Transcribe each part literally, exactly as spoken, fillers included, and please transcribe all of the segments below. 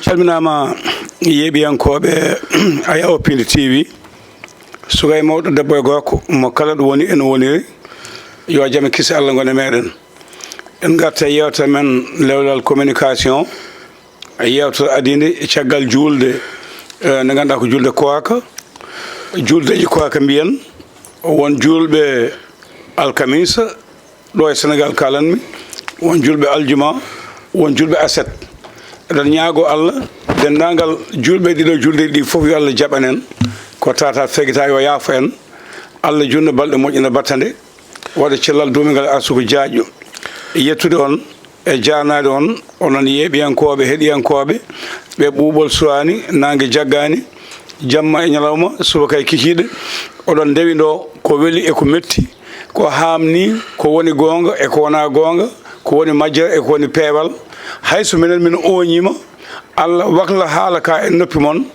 Calminaama, yeeɓiyankooɓe Ayaw Pindi T V, suka e mawɗo, debbo e gorko, mo kala ɗo woni ene woniri, yo jam e kisi Allah ngon e meɗen. En ngarta e yeewtere men lewlal communication, e yeewtere adii nde caggal juulde, eh, nde ngannduɗaa ko juulde koorka. Juuldeeji koorka mbiyen, won juulɓe alkamisa, ɗo e Senegal kalanmi, won juulɓe aljuma, won juulɓe aset. Eɗen ñaago Allah, denndaangal juulɓe ɗiɗo juuldeeji ɗi fof, yo Allah jaɓan en. Ko tata fegata, yo yaafo en. Allah juutno balɗe, moƴƴina battane, waɗa cellal duumingal, arsuku jaajɗo. Yettude on e jaarnaade on, onon yeeɓiyankooɓe, heɗiyankooɓe, ɓe ɓuuɓol suwaani, naange jaggaani, jamma e ñalawma, subaka e kikiiɗe. Oɗon ndewi ɗo ko weli e ko metti, ko haamni, ko woni goonga e ko wonaa goonga, ko woni majjere e ko woni peewal. Hay so minen min ooñiima, Allah wakla haala ka e noppi mon,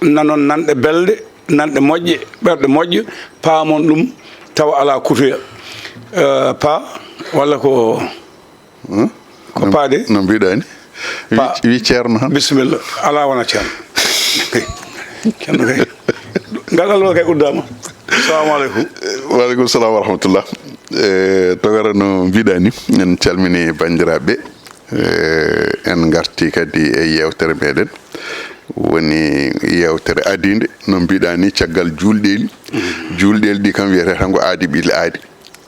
nanon nanɗe belɗe, nanɗe moƴƴe, ɓerɗe moƴƴe, paamon ɗum, tawa alaa kutuya. Eh, pa, walla ko, hmm? Ko no, paade? No mbiɗa ni? Pa. Wi, wi Ceerno han. Bisimilla. Alaa wona Ceerno. Ceerno kay. Ngal Allah kay uddaama. Salamu aleykum. Wa aleykum salam wa rahmatullah. Eh, togara no mbiɗa ni, en calmini banndiraaɓe. Eh, en ngarti kadi e yeewtere meɗen. Woni yeewtere adiinde, no mbiɗa ni, caggal juulɗeeli. Juulɗeeli ɗi kam wiyete tan ko aadi ɓilli aadi.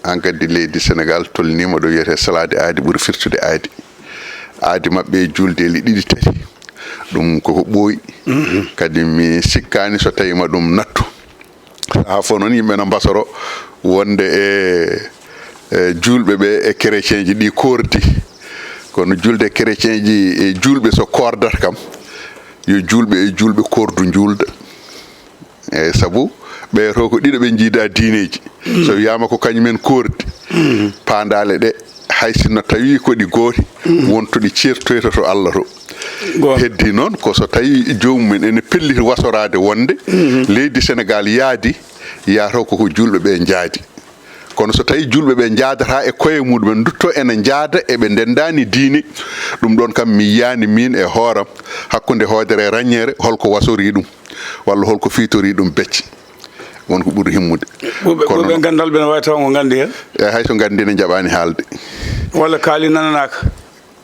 Aan kadi leydi Senegal tolniima ɗo wiyete salaade aadi ɓuri firtude aadi. Aadi maɓɓe e juuldeeli ɗiɗi tati, ɗum koko ɓooyi. Mhm. Kadi mi sikkaani so tawiima ɗum nattu. Sahaa fof noon yimɓe na mbasoro wonde e, e juulɓe ɓe e chrétienji ɗi koordi. Kono juulde chrétienji e juulɓe so koordata kam, yo juulɓe e juulɓe koordu juulda. Eeyi, sabu ɓe to ko ɗiɗo ɓe njiida diineeji. Mm. So wiyaama ko kañumen koordi, mm, paandaale ɗe, hay sinno tawi ko ɗi gooti, mm, won to ɗi ceertoyta to Allah to. Goonga. Heddi noon ko so tawi joomum en ene pelliti wasoraade wonde, mm, leydi Senegal yaadi, yataw koko juulɓe ɓe njaadi. Kono so tawi juulɓe ɓe njaadata e koye muɗumen, ndutto ene njaada eɓe ndendaani diine, ɗum ɗoon kam mi yiyaani miin e hooram hakkunde hoodere e raññeere holko wasori ɗum. Walla holko fiitori ɗum becce? Won ko ɓuri himmude. Ɓurɓe, kono ɓurɓe ganndal ɓe ne waawi tawa ko nganndi heen. E hay so nganndi ne njaɓaani haalde. Walla kaali nananaaka.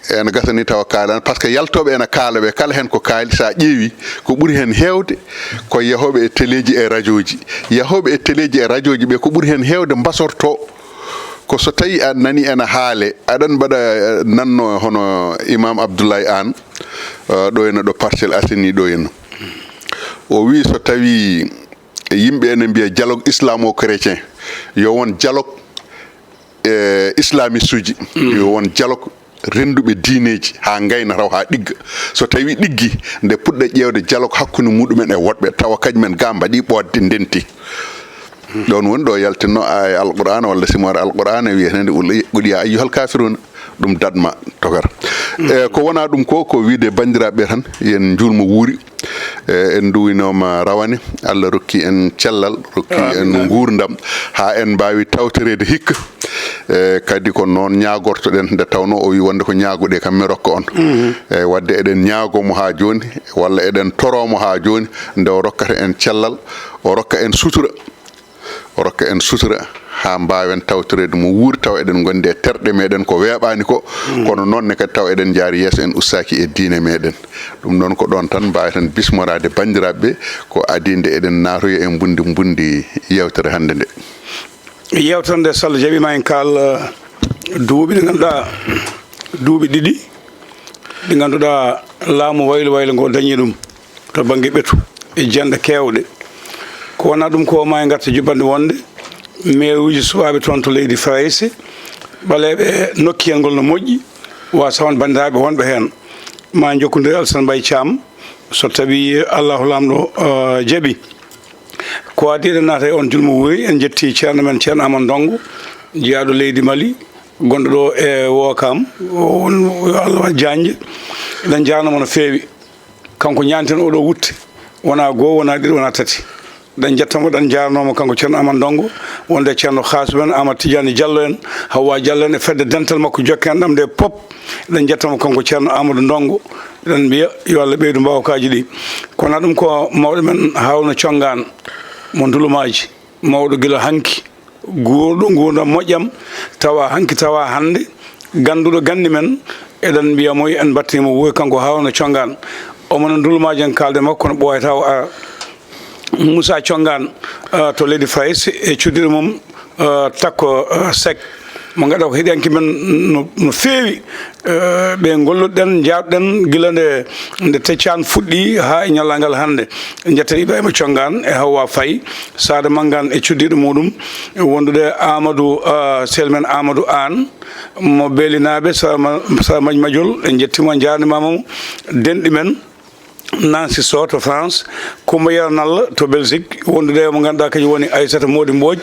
Ene gasa ni tawa kaalaani, par ce que yaltooɓe ene kaala ɓe kala heen ko kaali, so a ƴeewi ko ɓuri heen heewde ko yahooɓe e teleeji e rajooji. Yahooɓe e teleeji e rajooji ɓe ko ɓuri heen heewde mbasorto ko so tawi a nani ene haale, aɗan mbaɗa, eh, nanno hono Imam Abdoulaye Anne, eh, ɗo ene ɗo Parcelles Assainies ɗo ene. O wi so tawi yimɓe ene mbiya dialogue islamo-chrétien, yo won dialogue, eh, islamiste uji, mm, yo won dialogue rennduɓe diineeji haa ngayna taw haa ɗigga. So tawi ɗiggi, nde puɗɗa ƴeewde dialogue hakkunde muɗumen e woɗɓe, tawa kañumen ga mbaɗi ɓoodde ndenti. Ɗoon woni ɗo yaltinno aaya Alqur'aana walla simoore Alqur'aana wiyeteende "Qul ya ayyuhal kafiruna", ɗum datma togar. E ko wona ɗum ko, ko wiide banndiraaɓe tan, yen njuulmo wuuri. E, en nduwinooma rawane, Allah rokki en cellal, rokki en nguurndam, haa en mbaawi tawtoreede hikka. E, kadi ko noon ñaagortoɗen, nde tawnoo o wii wonde ko ñaaguɗe kam mi rokka on. E, waɗde eɗen ñaagoo mo haa jooni, walla eɗen toroo mo haa jooni, nde o rokkata en cellal, o rokka en sutura. O rokka en sutura haa mbaawen tawtoreede mo wuuri, tawa eɗen ngondi e terɗe meɗen ko weeɓaani ko. Mm. Kono noon ne kadi tawa eɗen njaari yeeso, en ustaaki e diine meɗen. Ɗum noon ko ɗoon tan mbaaweten bismoraade banndiraaɓe ɓe, ko adii nde eɗen naatoya e mbundi mbundi yeewtere hannde nde. Yeewtere nde, so Allah jaɓiima, en kaal, eh, duuɓi ɗi ngannduɗaa, duuɓi ɗiɗi ɗi ngannduɗaa laamu waylo waylo ngo dañi ɗum to bannge ɓetu e jenɗe keewɗe. Ko wonaa ɗum ko, ma en ngarta jubbande wonde meeruuji suɓaaɓe toon to leydi Farayse, ɓaleeɓe nokki heen ngol no moƴƴi, wa sawan banndiraaɓe wonɓe heen. Ma njokkondir Alsan Mbay Caam, so tawii Allahu Laamɗo, eh, jaɓi. Ko adii eɗen naata e on njulmo wuuri, en njetti ceerno men, Ceerno Amadou Ndongo, jeyaaɗo leydi Mali, gonɗo ɗo e Wookaam, o won, yo Allah waɗ jaanƴe. Eɗen njaarnoo mo no feewi. Kanko ñaanten oɗo wutte, wonaa goo, wonaa ɗiɗi, wonaa tati. Eɗen njetta mo, eɗen njaarnoo mo kanko Ceerno Amadou Ndongo, wonde Ceerno Xaasu men, Amadou Tidiane Diallo en, Hawwa Diallo en, e fedde dental makko jokken ɗam nde pop. Eɗen njetta mo kanko Ceerno Amadou Ndongo, Eɗen mbiya yo Allah ɓeydu mbaawkaaji ɗi. Kono ɗum ko mawɗo men Haawna Conngaan mo Ndulumaaji, mawɗo gila hanki, guurɗo nguurndam moƴƴam, tawa hanki, tawa hannde, gannduɗo ganndi men, eɗen mbiya mo yo en mbattini mo wuuri, kanko Haawna Conngaan. Omo no Ndulumaaji en kaalde makko, kono ɓooyata o ara. Moussa Conngaan, ah, to leydi Farayse e cuddiɗo mum, ah, Takko, ah, Seck, mo ngannduɗaa ko heɗiyanke men no, no feewi. Eh, ɓe ngolluɗen, njaabɗen gila nde, nde Teccaan fuɗɗi haa e ñallaagal hannde. En njettan Ibrahima Conngaan e Hawwa Faye, Saada Manngaan e cuddiiɗo muɗum, wondude Amadou, ah, sehil men Amadou Aan, mo Beelinaaɓe, Sara Ma-, Sara Maj Majol, en njettiima, en njaarnimaama mo. Denɗi men, Nancy Sow to France, Coumba Yero Nalla to Belgique, wondude e mo ngannduɗaa kañum woni Aissata Mody Mbodj,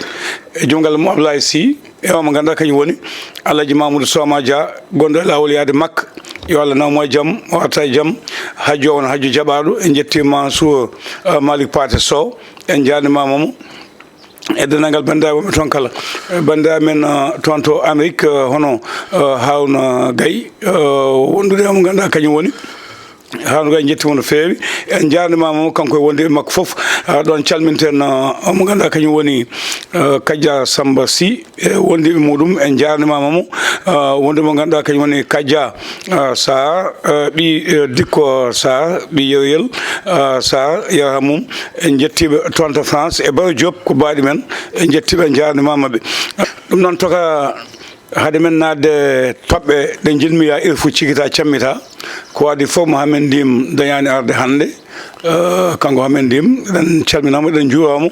e junngal mum Ablaye Sy, e o mo ngannduɗaa kañum woni Alhaji Mamoudou Soma Dia, gonɗo e laawol yaade Makka. Yo Allah naw mo e jam, o arta e jam. Hajjo on, hajjo jaɓaaɗo, en njettii Mansour, eh, Malick Pathé Sow, en njaarnimaama mo. E denndaangal banndiraaɓe wonɓe toon kala. Eh, banndiraaɓe men, eh, toon to Amérique, eh, hono, eh, Haawna Gaye, eh, wondude e mo ngannduɗaa kañum woni Haawna Gaye, en njettii mo no feewi. En njaarnimaama mo, kanko e wondiiɓe makko fof. Ah, ɗoon calminten, ah, mo ngannduɗaa kañum woni, ah, Kaja Samba Sy e wondiiɓe muɗum. En njaarnimaama mo. Ah, wondiiɓe mo ngannduɗaa kañum woni Kaja, ah, Sarr, ah, ɓii, eh, Dikko Sarr, ɓii Yeroyel, ah, Sarr, yarhamum. En njettii ɓe toon to France e Baro Diop, ko baaɗi men. En njettii ɓe, en njaarnimaama ɓe. Ɗum noon, toka Hade men naatde toɓɓe ɗe njilmi ya irfu cikita cammita, ko adii fof Mohamed Ndim dañaani arde hannde. Eh, kanko Mohamed Ndim, eɗen calminaa mo, eɗen njuura mo.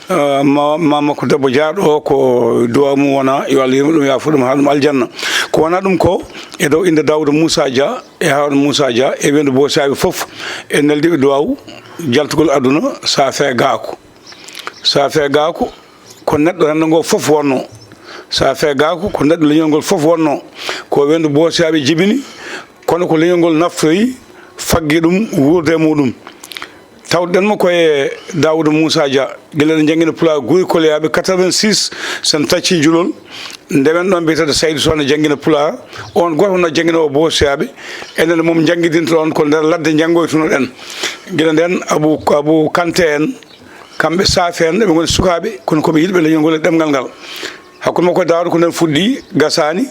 Eh, ma, ma makko debbo jaaɗo o, ko duwaaw mum wona, yo Allah yurmo ɗum, yaafo ɗum, haa ɗum aljanna. Ko wona ɗum ko, e dow innde Daouda Moussa Dia, e Harouna Moussa Dia, e weendu Boosiyaaɓe fof, e neldiiɓe duwaaw, jaltugol aduna, Safee Gaaku. Safee Gaaku, ko neɗɗo renndo ngo fof wonnoo. Safee Gaaku, ko neɗɗo leñol ngol fof wonnoo. Ko weendu Boosiyaaɓe jibini, kono ko leñol ngol naftori, faggi ɗum, wuurde e muɗum. Tawɗen mo ko e Daouda Moussa Dia, gila eɗen njanngina Pulaar Guri Koleyaaɓe quatre-vingt-six, sen taccii julol, ndewen ɗoon biyeteeɗo Saydu Sow ne janngina Pulaar, oon gooto wonnoo jannginoowo Boosiyaaɓe, enen mum njanngidinta ɗoon ko nder ladde njanngoytuno-ɗen. Gila ndeen Abou, Abou Kanté en, kamɓe Safee en, ɓe ngoni sukaaɓe, kono ko ɓe yiɗɓe leñol ngol e ɗemngal ngal. Hakkunde makko e Daouda ko ndeen fuɗɗi, gasaani,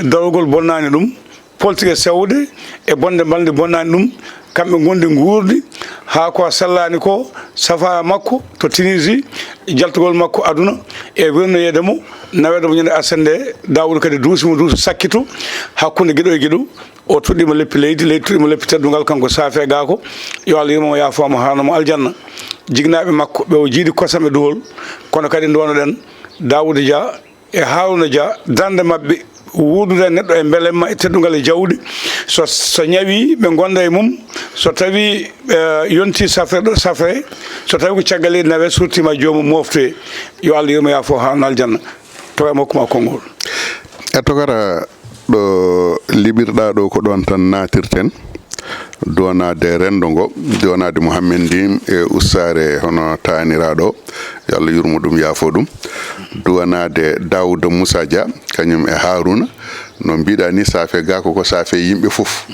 darogol bonnaani ɗum, politik e sewde e bonde mbalndi bonnaani ɗum, kamɓe ngondi nguurdi haa ko sellaani ko, safara makko to Tunisie, jaltugol makko aduna e wirnoyeede mo, naweede mo ñande arsende nde, Daouda kadi duusi mo duusi sakkitu, hakkunde giɗo e giɗo. O toɗɗiima leppi leydi, leydi toɗɗiima leppi teddungal, kanko Safee Gaaku, yo Allah yurmo mo, yaafo mo, haarno mo aljanna. Jiknaaɓe makko ɓe o jiidi kosam e duhol, kono kadi ndono-ɗen Daouda Dia e Harouna Dia, darnde maɓɓe, wuurdude e neɗɗo e mbelemma e teddungal e jawdi. So, so ñawi, ɓe ngonda e mum. So tawi, eh, yonti safre ɗo safre, so tawi ko caggal leydi nawe, surtima joomum moftoye. Yo Allah yurmo, yaafo, haarno aljanna. Toka mi hokku ma konngol. A tokara, ɗo liɓirɗa ɗo ko ɗon tan naatirten. Duwanaade renndo ngo, duwanaade Mouhamed Ndim e ustaare hono taaniraaɗo, yo Allah yurmo ɗum, yaafo ɗum. Duwanaade Daouda Moussa Dia, kañum e Harouna. No mbiɗa ni, Safee Gaaku ko Safee yimɓe fof.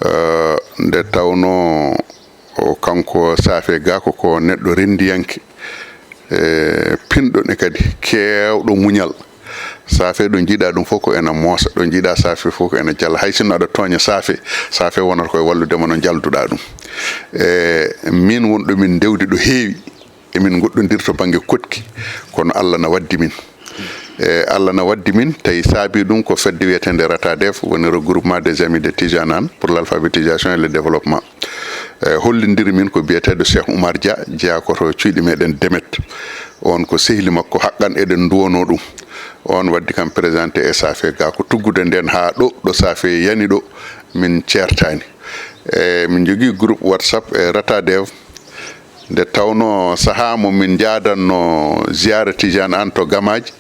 Eh, nde tawno o, kanko Safee Gaaku ko neɗɗo renndiyanke, e pinɗo ne kadi, keewɗo muñal. Safee ɗo njiiɗa ɗum fof ko ena moosa, ɗo njiiɗa Safee fof ko ena jala. Hay sinno aɗa tooña Safee, Safee wonata koye wallude ma no njalduɗa ɗum. E min wonɗo min ndewdi ɗo heewi, emin ngoɗɗondiri to bannge koɗki, kono Allah na waddi min. E Allah na waddi min, tawi saabi ɗum ko fedde wiyeteende RATADEF, woni Regroupement des Amis de Tidiane Anne pour l'Alphabétisation et le Développement. E, hollindiri min ko biyeteeɗo Cheikh Oumar Dia, jeyaa ko to cuuɗi meɗen Demet. On ko sehli makko haqqan, eɗen nduwonoo ɗum. On waddi kam présenté e Safee Gaaku, tuggude ndeen haa ɗo, ɗo Safee yani ɗo, min ceertaani. E, min njogii groupe WhatsApp e RATADEF, nde tawno sahaa mo min njaadanno ziyaara Tidiane Anne to Gamaaji,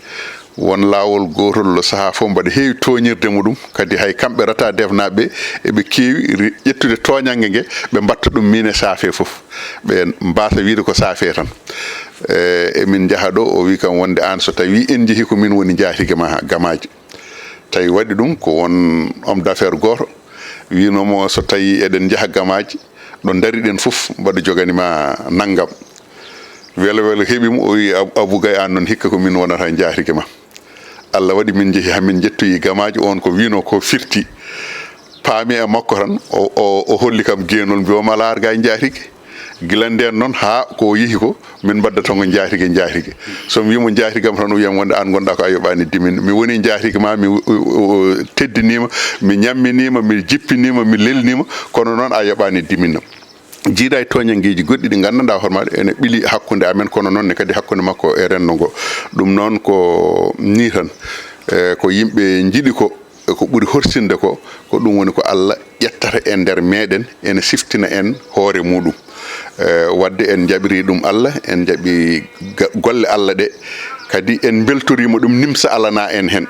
won laawol gootol ɗo sahaa fof mbaɗa heewi tooñirde muɗum, kadi hay kamɓe RATADEF naaɓe ɓe, eɓe keewi ri-, ƴettude tooñannge nge, ɓe mbatta ɗum miin e Safee fof, ɓe mbaasa wiyde ko Safee tan. E, emin njaha ɗo, o wi kam wonde aan so tawi en njehi ko min woni njaatige ma Gamaaji. Tawi waɗi ɗum ko won homme d'affaires gooto, Wiinoo mo, so tawii eɗen njaha gamaaji, ɗo ndariɗen fof, mbaɗa jogani ma nanngam. Welo welo heɓi mo, o wii, "Ab-, Abou Gaye, aan noon hikka ko min wonata njaatige ma." Allah waɗi min njehi haa min njettoyi gamaaji, oon ko wiinoo ko firti. Paami e makko tan, o, o, o holli kam geenol, mbiiwa mi alaa arga e njaatige. Gila ndeen noon haa ko o yehi ko, min mbaddata mo njaatige, njaatige. So mi wii mo njaatige am tan, o wiyam wonde aan ngonɗaa ko a yoɓaani dimin. Mi woni njaatige ma, mi, o, o, o teddiniima, mi ñamminiima, mi jippiniima, mi lelniima, kono noon a yoɓaani dimin. Jiidaa e tooñanngeeji goɗɗi ɗi nganndanɗaa hoore maaɗa ene ɓili hakkunde amen, kono noon ne kadi hakkunde makko e renndo ngo. Ɗum noon ko nii tan, e, ko yimɓe njiɗi ko, e ko ɓuri horsinde ko, ko ɗum woni ko Allah ƴettata e nder meeɗen, ene siftina en hoore muuɗum. E, waɗde en njaɓirii ɗum Allah, en njaɓi ga-, golle Allah ɗe, kadi en mbeltoriima ɗum, nimsa alanaa en heen.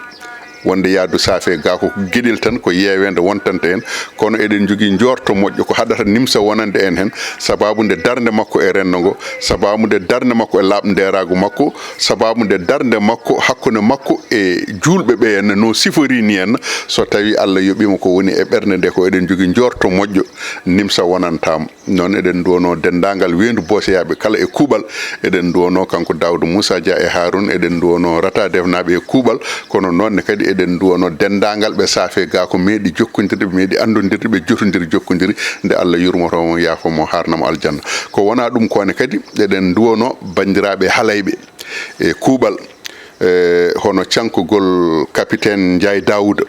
Wonde yahdu saafe gaa ko geɗel tan, ko yeeweende wontanta en, kono eɗen njogii njoorto moƴƴo ko haɗata nimsa wonande en heen, sabaabu nde darnde makko e renndo ngo, sabaabu nde darnde makko e laaɓndeeraagu makko, sabaabu nde darnde makko hakkunde makko e juulɓe ɓe en no siforii ni en, so tawii Allah yoɓiima ko woni e ɓernde nde, ko eɗen njogii njoorto moƴƴo, nimsa wonantaamo. Noon eɗen nduwanoo denndaangal weendu Booseyaaɓe kala e kuuɓal. Eɗen nduwanoo kanko Daawda Muusa Dia e Haaruun, eɗen nduwanoo Rata Defnaaɓe e kuuɓal, kono noon ne kadi eɗen nduwanoo denndaangal ɓe saafe gaa ko meeɗi jokkondirde, ɓe meeɗi anndondirde, ɓe jotondiri jokkondiri, nde Allah yurmoto mo, yaafo mo, haarna mo aljanna. Ko wonaa ɗum ko ne kadi, eɗen nduwanoo banndiraaɓe Halayɓe e kuuɓal, e hono cankugol capitaine Ndiaye Daouda,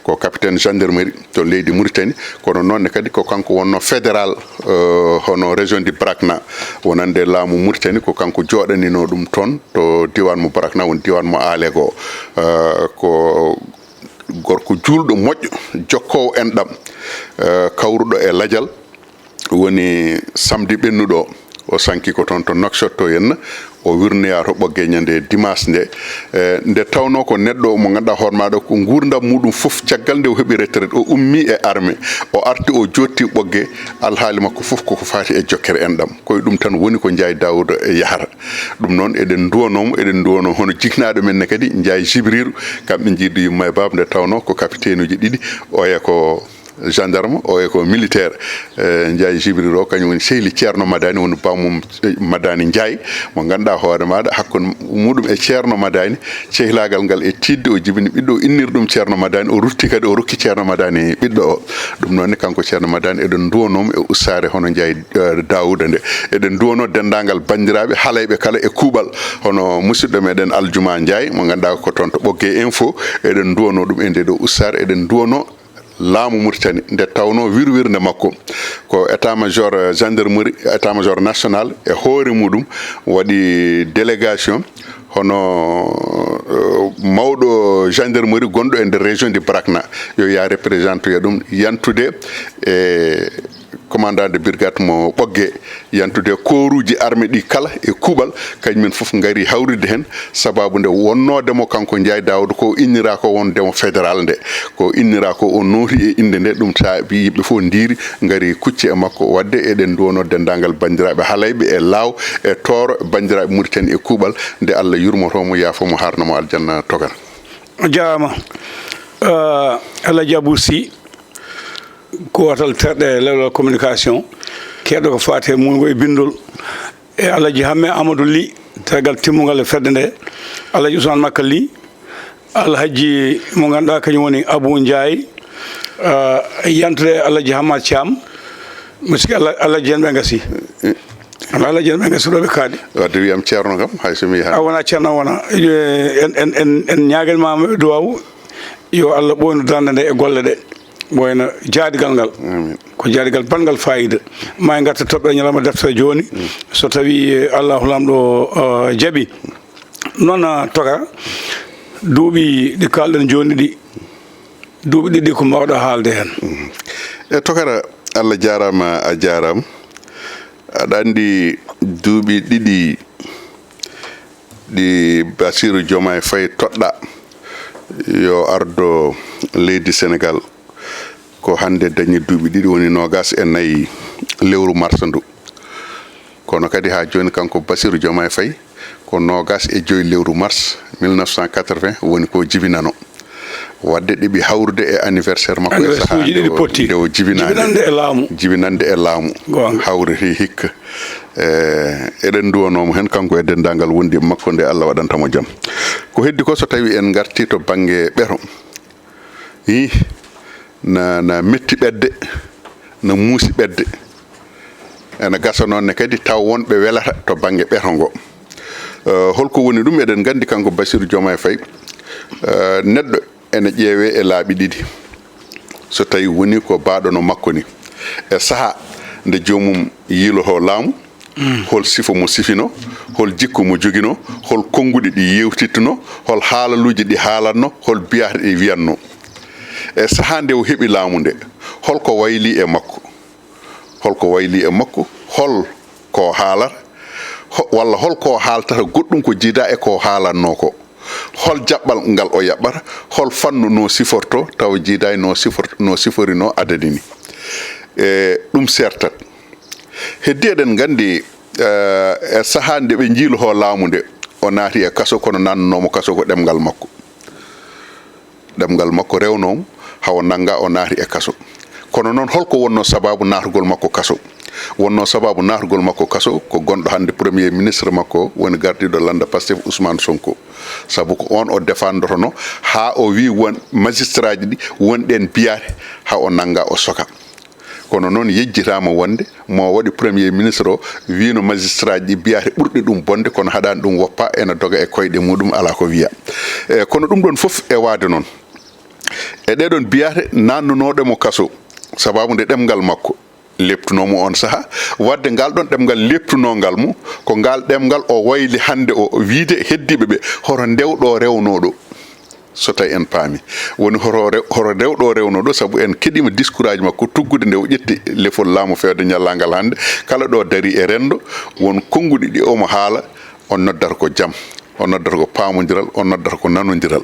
ko capitaine gendarmerie to leydi Mauritanie, kono noon ne kadi ko kanko wonnoo fédéral, e, hono région du Brakna, wonande laamu Mauritanie, ko kanko jooɗaninoo ɗum toon to diiwaan mo Brakna, woni diiwaan mo Aale goo. E, ko gorko juulɗo moƴƴo, jokkoowo enɗam, e, kawruɗo e lajal. Woni samedi ɓennuɗo o, o sanki ko toon to Nouakchott to henna, o wirnoyaa to Ɓoggee ñande dimaas nde. E, nde tawnoo ko neɗɗo mo ngannduɗaa hoore maaɗa ko nguurndam muuɗum fof, caggal nde o heɓi retraite, o ummii e armée, o arti, o jooɗti Ɓoggee, alhaali makko fof koko faati e jokkere enɗam. Ko e ɗum tan woni ko Ndiaye Daouda yahata. Ɗum noon, eɗen nduwanoo mo, eɗen nduwanoo hono jiknaaɗo men ne kadi, Ndiaye Jibriru, kamɓe njiidu yumma e baaba, nde tawnoo ko kapiteenuuji ɗiɗi, oya ko gendarme, oya ko militaire. E, Ndiaye Jibriru o, kañum woni sehli Ceerno Madani, woni bammum, e, Madani Ndiaye, mo ngannduɗaa hoore maaɗa, hakkunde muuɗum e Ceerno Madani, cehlaagal ngal e tiiɗde, o jibini ɓiɗɗo, o inniri ɗum Ceerno Madani, o rutti kadi, o rokki Ceerno Madani ɓiɗɗo o. Ɗum noon ne, kanko Ceerno Madani, eɗen nduwanoo mo e ussaare hono Ndiaye, e, Daouda nde. Eɗen nduwanoo denndaangal banndiraaɓe Halayɓe kala e kuuɓal, hono musidɗo meɗen Aljuma Ndiaye, mo ngannduɗaa ko toon to Ɓoggee Info, eɗen nduwanoo ɗum e ndee ɗoo ussaare, eɗen nduwanoo laamu Mauritanie, nde tawnoo wirwirnde makko ko état-major, eh, gendarmerie, état-major national e hoore muuɗum waɗi délégation, hono, eh, mawɗo gendarmerie gonɗo e nder région de Brakna, yo yaa représenté ya ɗum, yantude e commandant de brigade mo Ɓoggee, yantude kooruuji armée ɗi kala e kuuɓal, kañum en fof ngari hawride heen, sabaabu nde wonnoode mo kanko Ndiaye Daouda ko inniraa ko wonde mo fédéral nde, ko inniraa ko o nooti e innde nde, ɗum saabi yimɓe fof ndiiri, ngari kucci e makko. Waɗde eɗen nduwanoo denndaangal banndiraaɓe Halayɓe e Laaw e Tooro, banndiraaɓe Mauritanie e kuuɓal, nde Allah yurmoto mo, yaafo mo, haarna mo aljanna tokara. Jaaraama. Eh, Alhaji Abou Sy, gootal terɗe lewlal communication, keewɗo ko faati e muulngo e binndol, e Alhaji Hamme Amadou Ly, tergal timmungal e fedde nde, Alhaji Ousmane Makka Ly, Alhaji mo ngannduɗaa kañum woni Abou Ndiaye, eh, yantude e Alhaji Hammat Thiam, mi sikki Alla-, Alhaji en ɓe ngasi. Alhaji en ɓe ngasi ɗo ɓe kaaɗi. Wadde wiyam ceerno kam, hay so mi yaha. A wona ceerno, a wona. Eh, en, en, en, en ñaaganima duwaawu, yo Allah ɓooynu darnde nde e golle ɗe, ɓooyna jaadigal ngal. Amin. Ko jaadigal baɗngal faayiida. Ma en ngarta toɓɓere ñalawma deftere jooni. Mm. So tawi, eh, Allahu Laamɗo, eh, jaɓi. Noon, ah, Tokara, duuɓi ɗi kaalɗen jooni ɗi, duuɓi ɗiɗi ko mbaawɗa haalde heen? Mm. E Tokara, Allah jaaraama, a jaaraama. Aɗa anndi duuɓi ɗiɗi ɗi Bassirou Diomaye Faye toɗɗa yo ardo leydi Sénégal, ko hannde dañi duuɓi ɗiɗi, woni noogaas e nayi lewru mars ndu. Kono kadi haa jooni kanko Bassirou Diomaye Faye ko noogaas e joy lewru mars mille neuf cent quatre-vingts woni ko jibinano. Waɗde ɗiɓi hawrude e anniversaire makko e sahaa nde o jibinande e laamu. Jibinande e laamu. Hawriti hikka. E, eɗen nduwanomo heen kanko e denndaangal wondiiɓe makko nde Allah waɗanta mo jam. Ko heddi ko so tawi en ngarti to bannge ɓeto. Ih, na, na metti ɓetde, na muusi ɓetde. Ena gasa noon ne kadi taw won ɓe welata to bannge ɓeto ngo. Eh, holko woni ɗum? Eɗen nganndi kanko Bassirou Diomaye Faye, eh, neɗɗo ene ƴeewee e laabi ɗiɗi. So tawi woni ko baaɗo no makko ni. E sahaa nde joomum yiiloto laamu, hol sifo mo sifino, hol jikku mo jogino, hol konnguɗi ɗi yewtittuno, hol haalaluuji ɗi haalatno, hol biyaaɗe ɗi wiyatno. E sahaa nde o heɓi laamu nde, holko wayli e makko? Holko wayli e makko? Hol ko haalata? Ho-, walla hol ko haaltata goɗɗum ko jiida e ko haalatno ko? Hol jaɓɓal ngal o yaɓɓata? Hol fannu no siforto tawa jiidaani no sifor-, no siforino adadi ni? E ɗum sertat. Heddi eɗen nganndi, eh, e sahaa nde ɓe njiiloto laamu nde, o naati e kaso, kono naatnanoomo kaso ko ɗemngal makko. Ɗemngal makko rewnoom, hawo nannga o naati e kaso. Kono noon, holko wonnoo sabaabu naatgol makko kaso? Wonnoo sabaabu naatgol makko kaso ko gonɗo hannde Premier Ministre makko, woni gardiiɗo lannda Pastef, Ousmane Sonko. Sabu ko oon o defandotono haa o wii won magistraaji ɗi wonɗen biyaate, haa o nannga o soka. Kono noon yejjitaama wonde mo waɗi Premier Ministre o wiino magistraaji ɗi biyaate ɓurɗi ɗum bonde, kono haɗaani ɗum woppa, ena doga e koyɗe muɗum, alaa ko wiya. E, kono ɗum ɗoon fof e waade noon. E ɗee ɗoon biyaate naatnunooɗe mo kaso, sabaabu nde ɗemngal makko leptunoo mo oon sahaa, waɗde ngal ɗoon ɗemngal leptunoo ngal mo, ko ngal ɗemngal o wayli hannde o wiide heddiiɓe ɓe, hoto ndewɗo rewnoo ɗo. So tawi en paami, woni hoto rew-, hoto rewɗo rewno ɗo, sabu en keɗiima discours aji makko tuggude nde o ƴetti lefol laamu feewde ñallaagal hannde, kala ɗo darii e renndo, won konnguɗi ɗi omo haala, o noddata ko jam, o noddata ko paamondiral, o noddata ko nanondiral.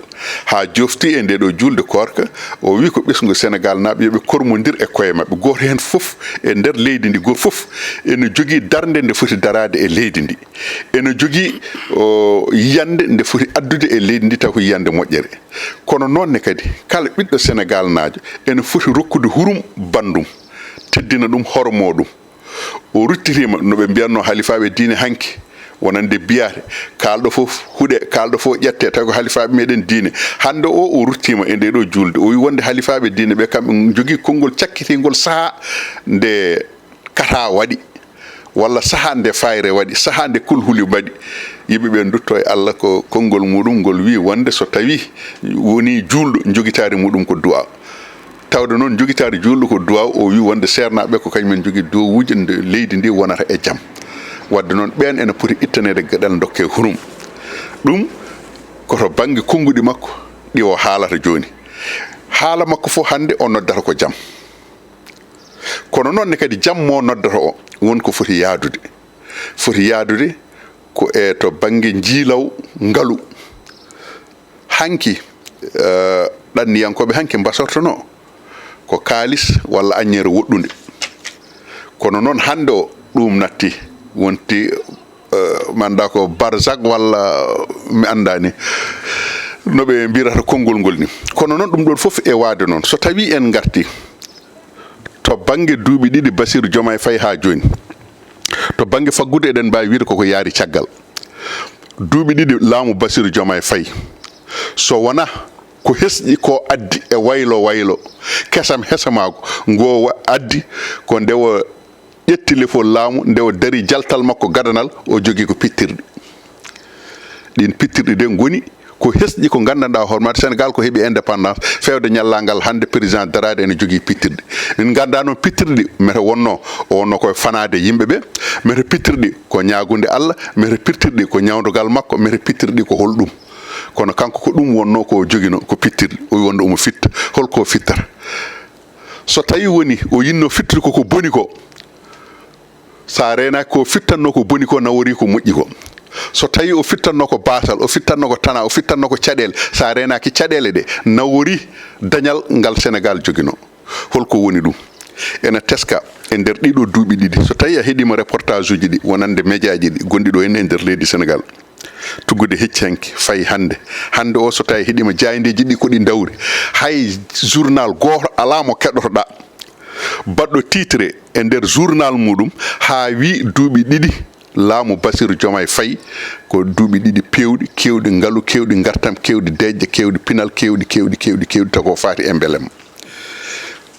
Haa jofti e nde ɗo juulde koorka, o wii ko ɓesngu Senegaalnaaɓe yo ɓe kormondir e koye maɓɓe, gooto heen fof e nder leydi ndi, gooto fof ene jogii darnde nde foti daraade e leydi ndi. Ene jogii, o, yiyannde nde foti addude e leydi ndi, taw ko yiyannde moƴƴere. Kono noon ne kadi, kala ɓiɗɗo Senegaalnaajo ene foti rokkude hurum banndum, teddina ɗum, hormoo ɗum. O ruttitiima, no ɓe mbiyatnoo halifaaɓe diine hanki, wonande biyaate, kaalɗo fof huɗe, kaalɗo fof ƴette, tawi ko halifaaɓe meɗen diine. Hannde o, o ruttiima e nde ɗo juulde. O wii wonde halifaaɓe diine ɓe, kamɓe njogii konngol cakkitingol sahaa nde kata waɗi, walla sahaa nde fayre waɗi, sahaa nde kulhuli mbaɗi, yimɓe ɓe ndutto e Allah ko konngol muɗum ngol wii wonde so tawi woni juulɗo, njogitaari muɗum ko du'a. Tawde noon njogitaari juulɗo ko du'a, o wii wonde seernaaɓe ko kañumen njogii duwawuuji nde leydi ndi wonata e jam. Waɗde noon ɓeen ene poti ittaneede geɗal, ndokke hurum. Ɗum ko to bannge konnguɗi makko ɗi o haalata jooni. Haala makko fof hannde o noddata ko jam. Kono noon ne kadi jam mo noddata o, won ko foti yaadude. Foti yaadude ko e to bannge njiilaw ngalu. Hanki, eh, ɗanniyankooɓe hanki mbasortono ko kaalis walla aññeere woɗɗunde. Kono noon hannde o ɗum natti, wonti, eh, mi anndaa ko barzak walla mi anndaani no ɓe mbirata konngol ngol ni. Kono noon ɗum ɗon fof e waade noon. So tawi en ngarti to bannge duuɓi ɗiɗi Bassirou Diomaye Faye haa jooni, to bannge faggudu eɗen mbaawi wiide koko yaari caggal. Duuɓi ɗiɗi laamu Bassirou Diomaye Faye, so wonaa ko hesɗi ko addi e waylo waylo, kesam hesamaagu, ngo wa-, addi ko nde o ƴetti lefol laamu, nde o dari jaltal makko gadanal, o jogii ko pittirɗi. Ɗin pittirɗi de ngoni ko hesɗi ko nganndanɗaa hoore maɗa. Sénégal ko heɓi indépendance, feewde ñallaa ngal hannde, président daraade ene jogii pittirɗi. Min nganndaa noon pittirɗi mete wonnoo, o wonnoo koye fanaade yimɓe ɓe, mete pittirɗi ko ñaagude Allah, mete pittirɗi ko ñawndogal makko, mete pittirɗi ko holɗum. Kono kanko ko ɗum wonnoo ko o jogino, ko pittirɗi. O wi wonde omo fitta. Holko o fittata? So tawi woni o yinno fittude ko ko boni ko, sa reenaaki ko fittanno ko boni ko, nawori ko moƴƴi ko. So tawi o fittanno ko baasal, o fittanno ko tana, o fittanno ko caɗeele, sa reenaaki caɗeele ɗe, nawori dañal ngal Sénégal jogino. Holko woni ɗum? Ena teska e nder ɗiɗo duuɓi ɗiɗi. So tawi a heɗima reportage uji ɗi wonande média ji ɗi gonɗi ɗo henna e nder leydi Sénégal, Tuggude hecci hanki fayi hannde. Hannde o, so tawi heɗima jaayndeeji ɗi ko ɗi dawri, hay journal gooto alaa mo keɗotoɗaa baɗɗo titre e nder journal muɗum haa wi duuɓi ɗiɗi laamu Bassirou Diomaye Faye, ko duuɓi ɗiɗi peewɗi, keewɗi ngalu, keewɗi ngartam, keewɗi deƴƴe, keewɗi pinal, keewɗi, keewɗi, keewɗi, keewɗi, tago faati e mbelemma.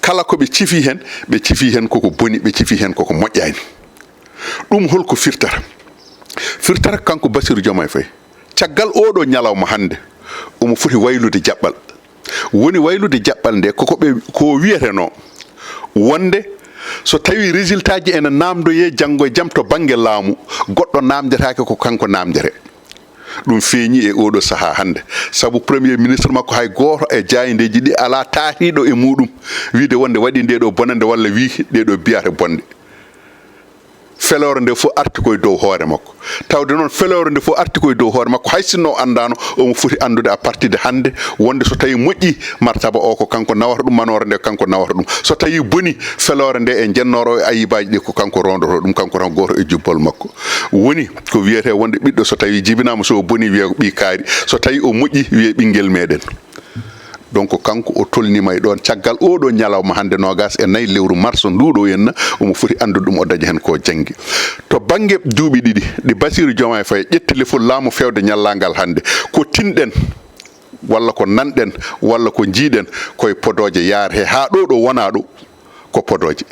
Kala ko ɓe cifi heen, ɓe cifi heen koko boni, ɓe cifi heen koko moƴƴaani. Ɗum holko firtata? Firtata kanko Bassirou Diomaye Faye, caggal oɗo ñalawma hannde, omo foti waylude jaɓɓal. Woni waylude jaɓɓal nde, koko ɓe, ko wiyetenoo wonde so tawi résultat ji ene naamndoyee janngo e jam to bannge laamu, goɗɗo naamndetaake, ko kanko naamndetee. Ɗum feeñi e oɗo sahaa hannde, sabu Premier Ministre makko hay gooto e jaayndeeji ɗi alaa taariiɗo e muɗum wiyde wonde waɗi nde ɗo bonannde walla wii ɗe ɗo biyata bonɗe. Feloore nde fof arti koye dow hoore makko. Tawde noon feloore nde fof arti koye dow hoore makko, hay sinno o anndaano, omo foti anndude à partir de hannde wonde so tawi moƴƴi, martaba o ko kanko nawata ɗum, manoore nde ko kanko nawata ɗum. So tawi boni, feloore nde e njennooro o e ayibaaji ɗi ko kanko roondoto ɗum, kanko tan gooto e jubbol makko. Woni ko wiyetee wonde ɓiɗɗo so tawi jibinaama, so o boni wiyee ko ɓii kaari, so tawi o moƴƴi wiyee ɓinngel meɗen. Donc kanko o tolniima e ɗoon caggal oɗo ñalawma hannde noogaas e nayi lewru mars nduɗo henna, omo foti anndude ɗum o daña heen ko janngi. To bannge duuɓi ɗiɗi ɗi Bassirou Diomaye Faye ƴetti lefol laamu feewde ñallaagal hannde, ko tinɗen walla ko nanɗen walla ko njiiɗen koye podooje yaar he haa ɗo ɗo wonaa ɗo ko podooje.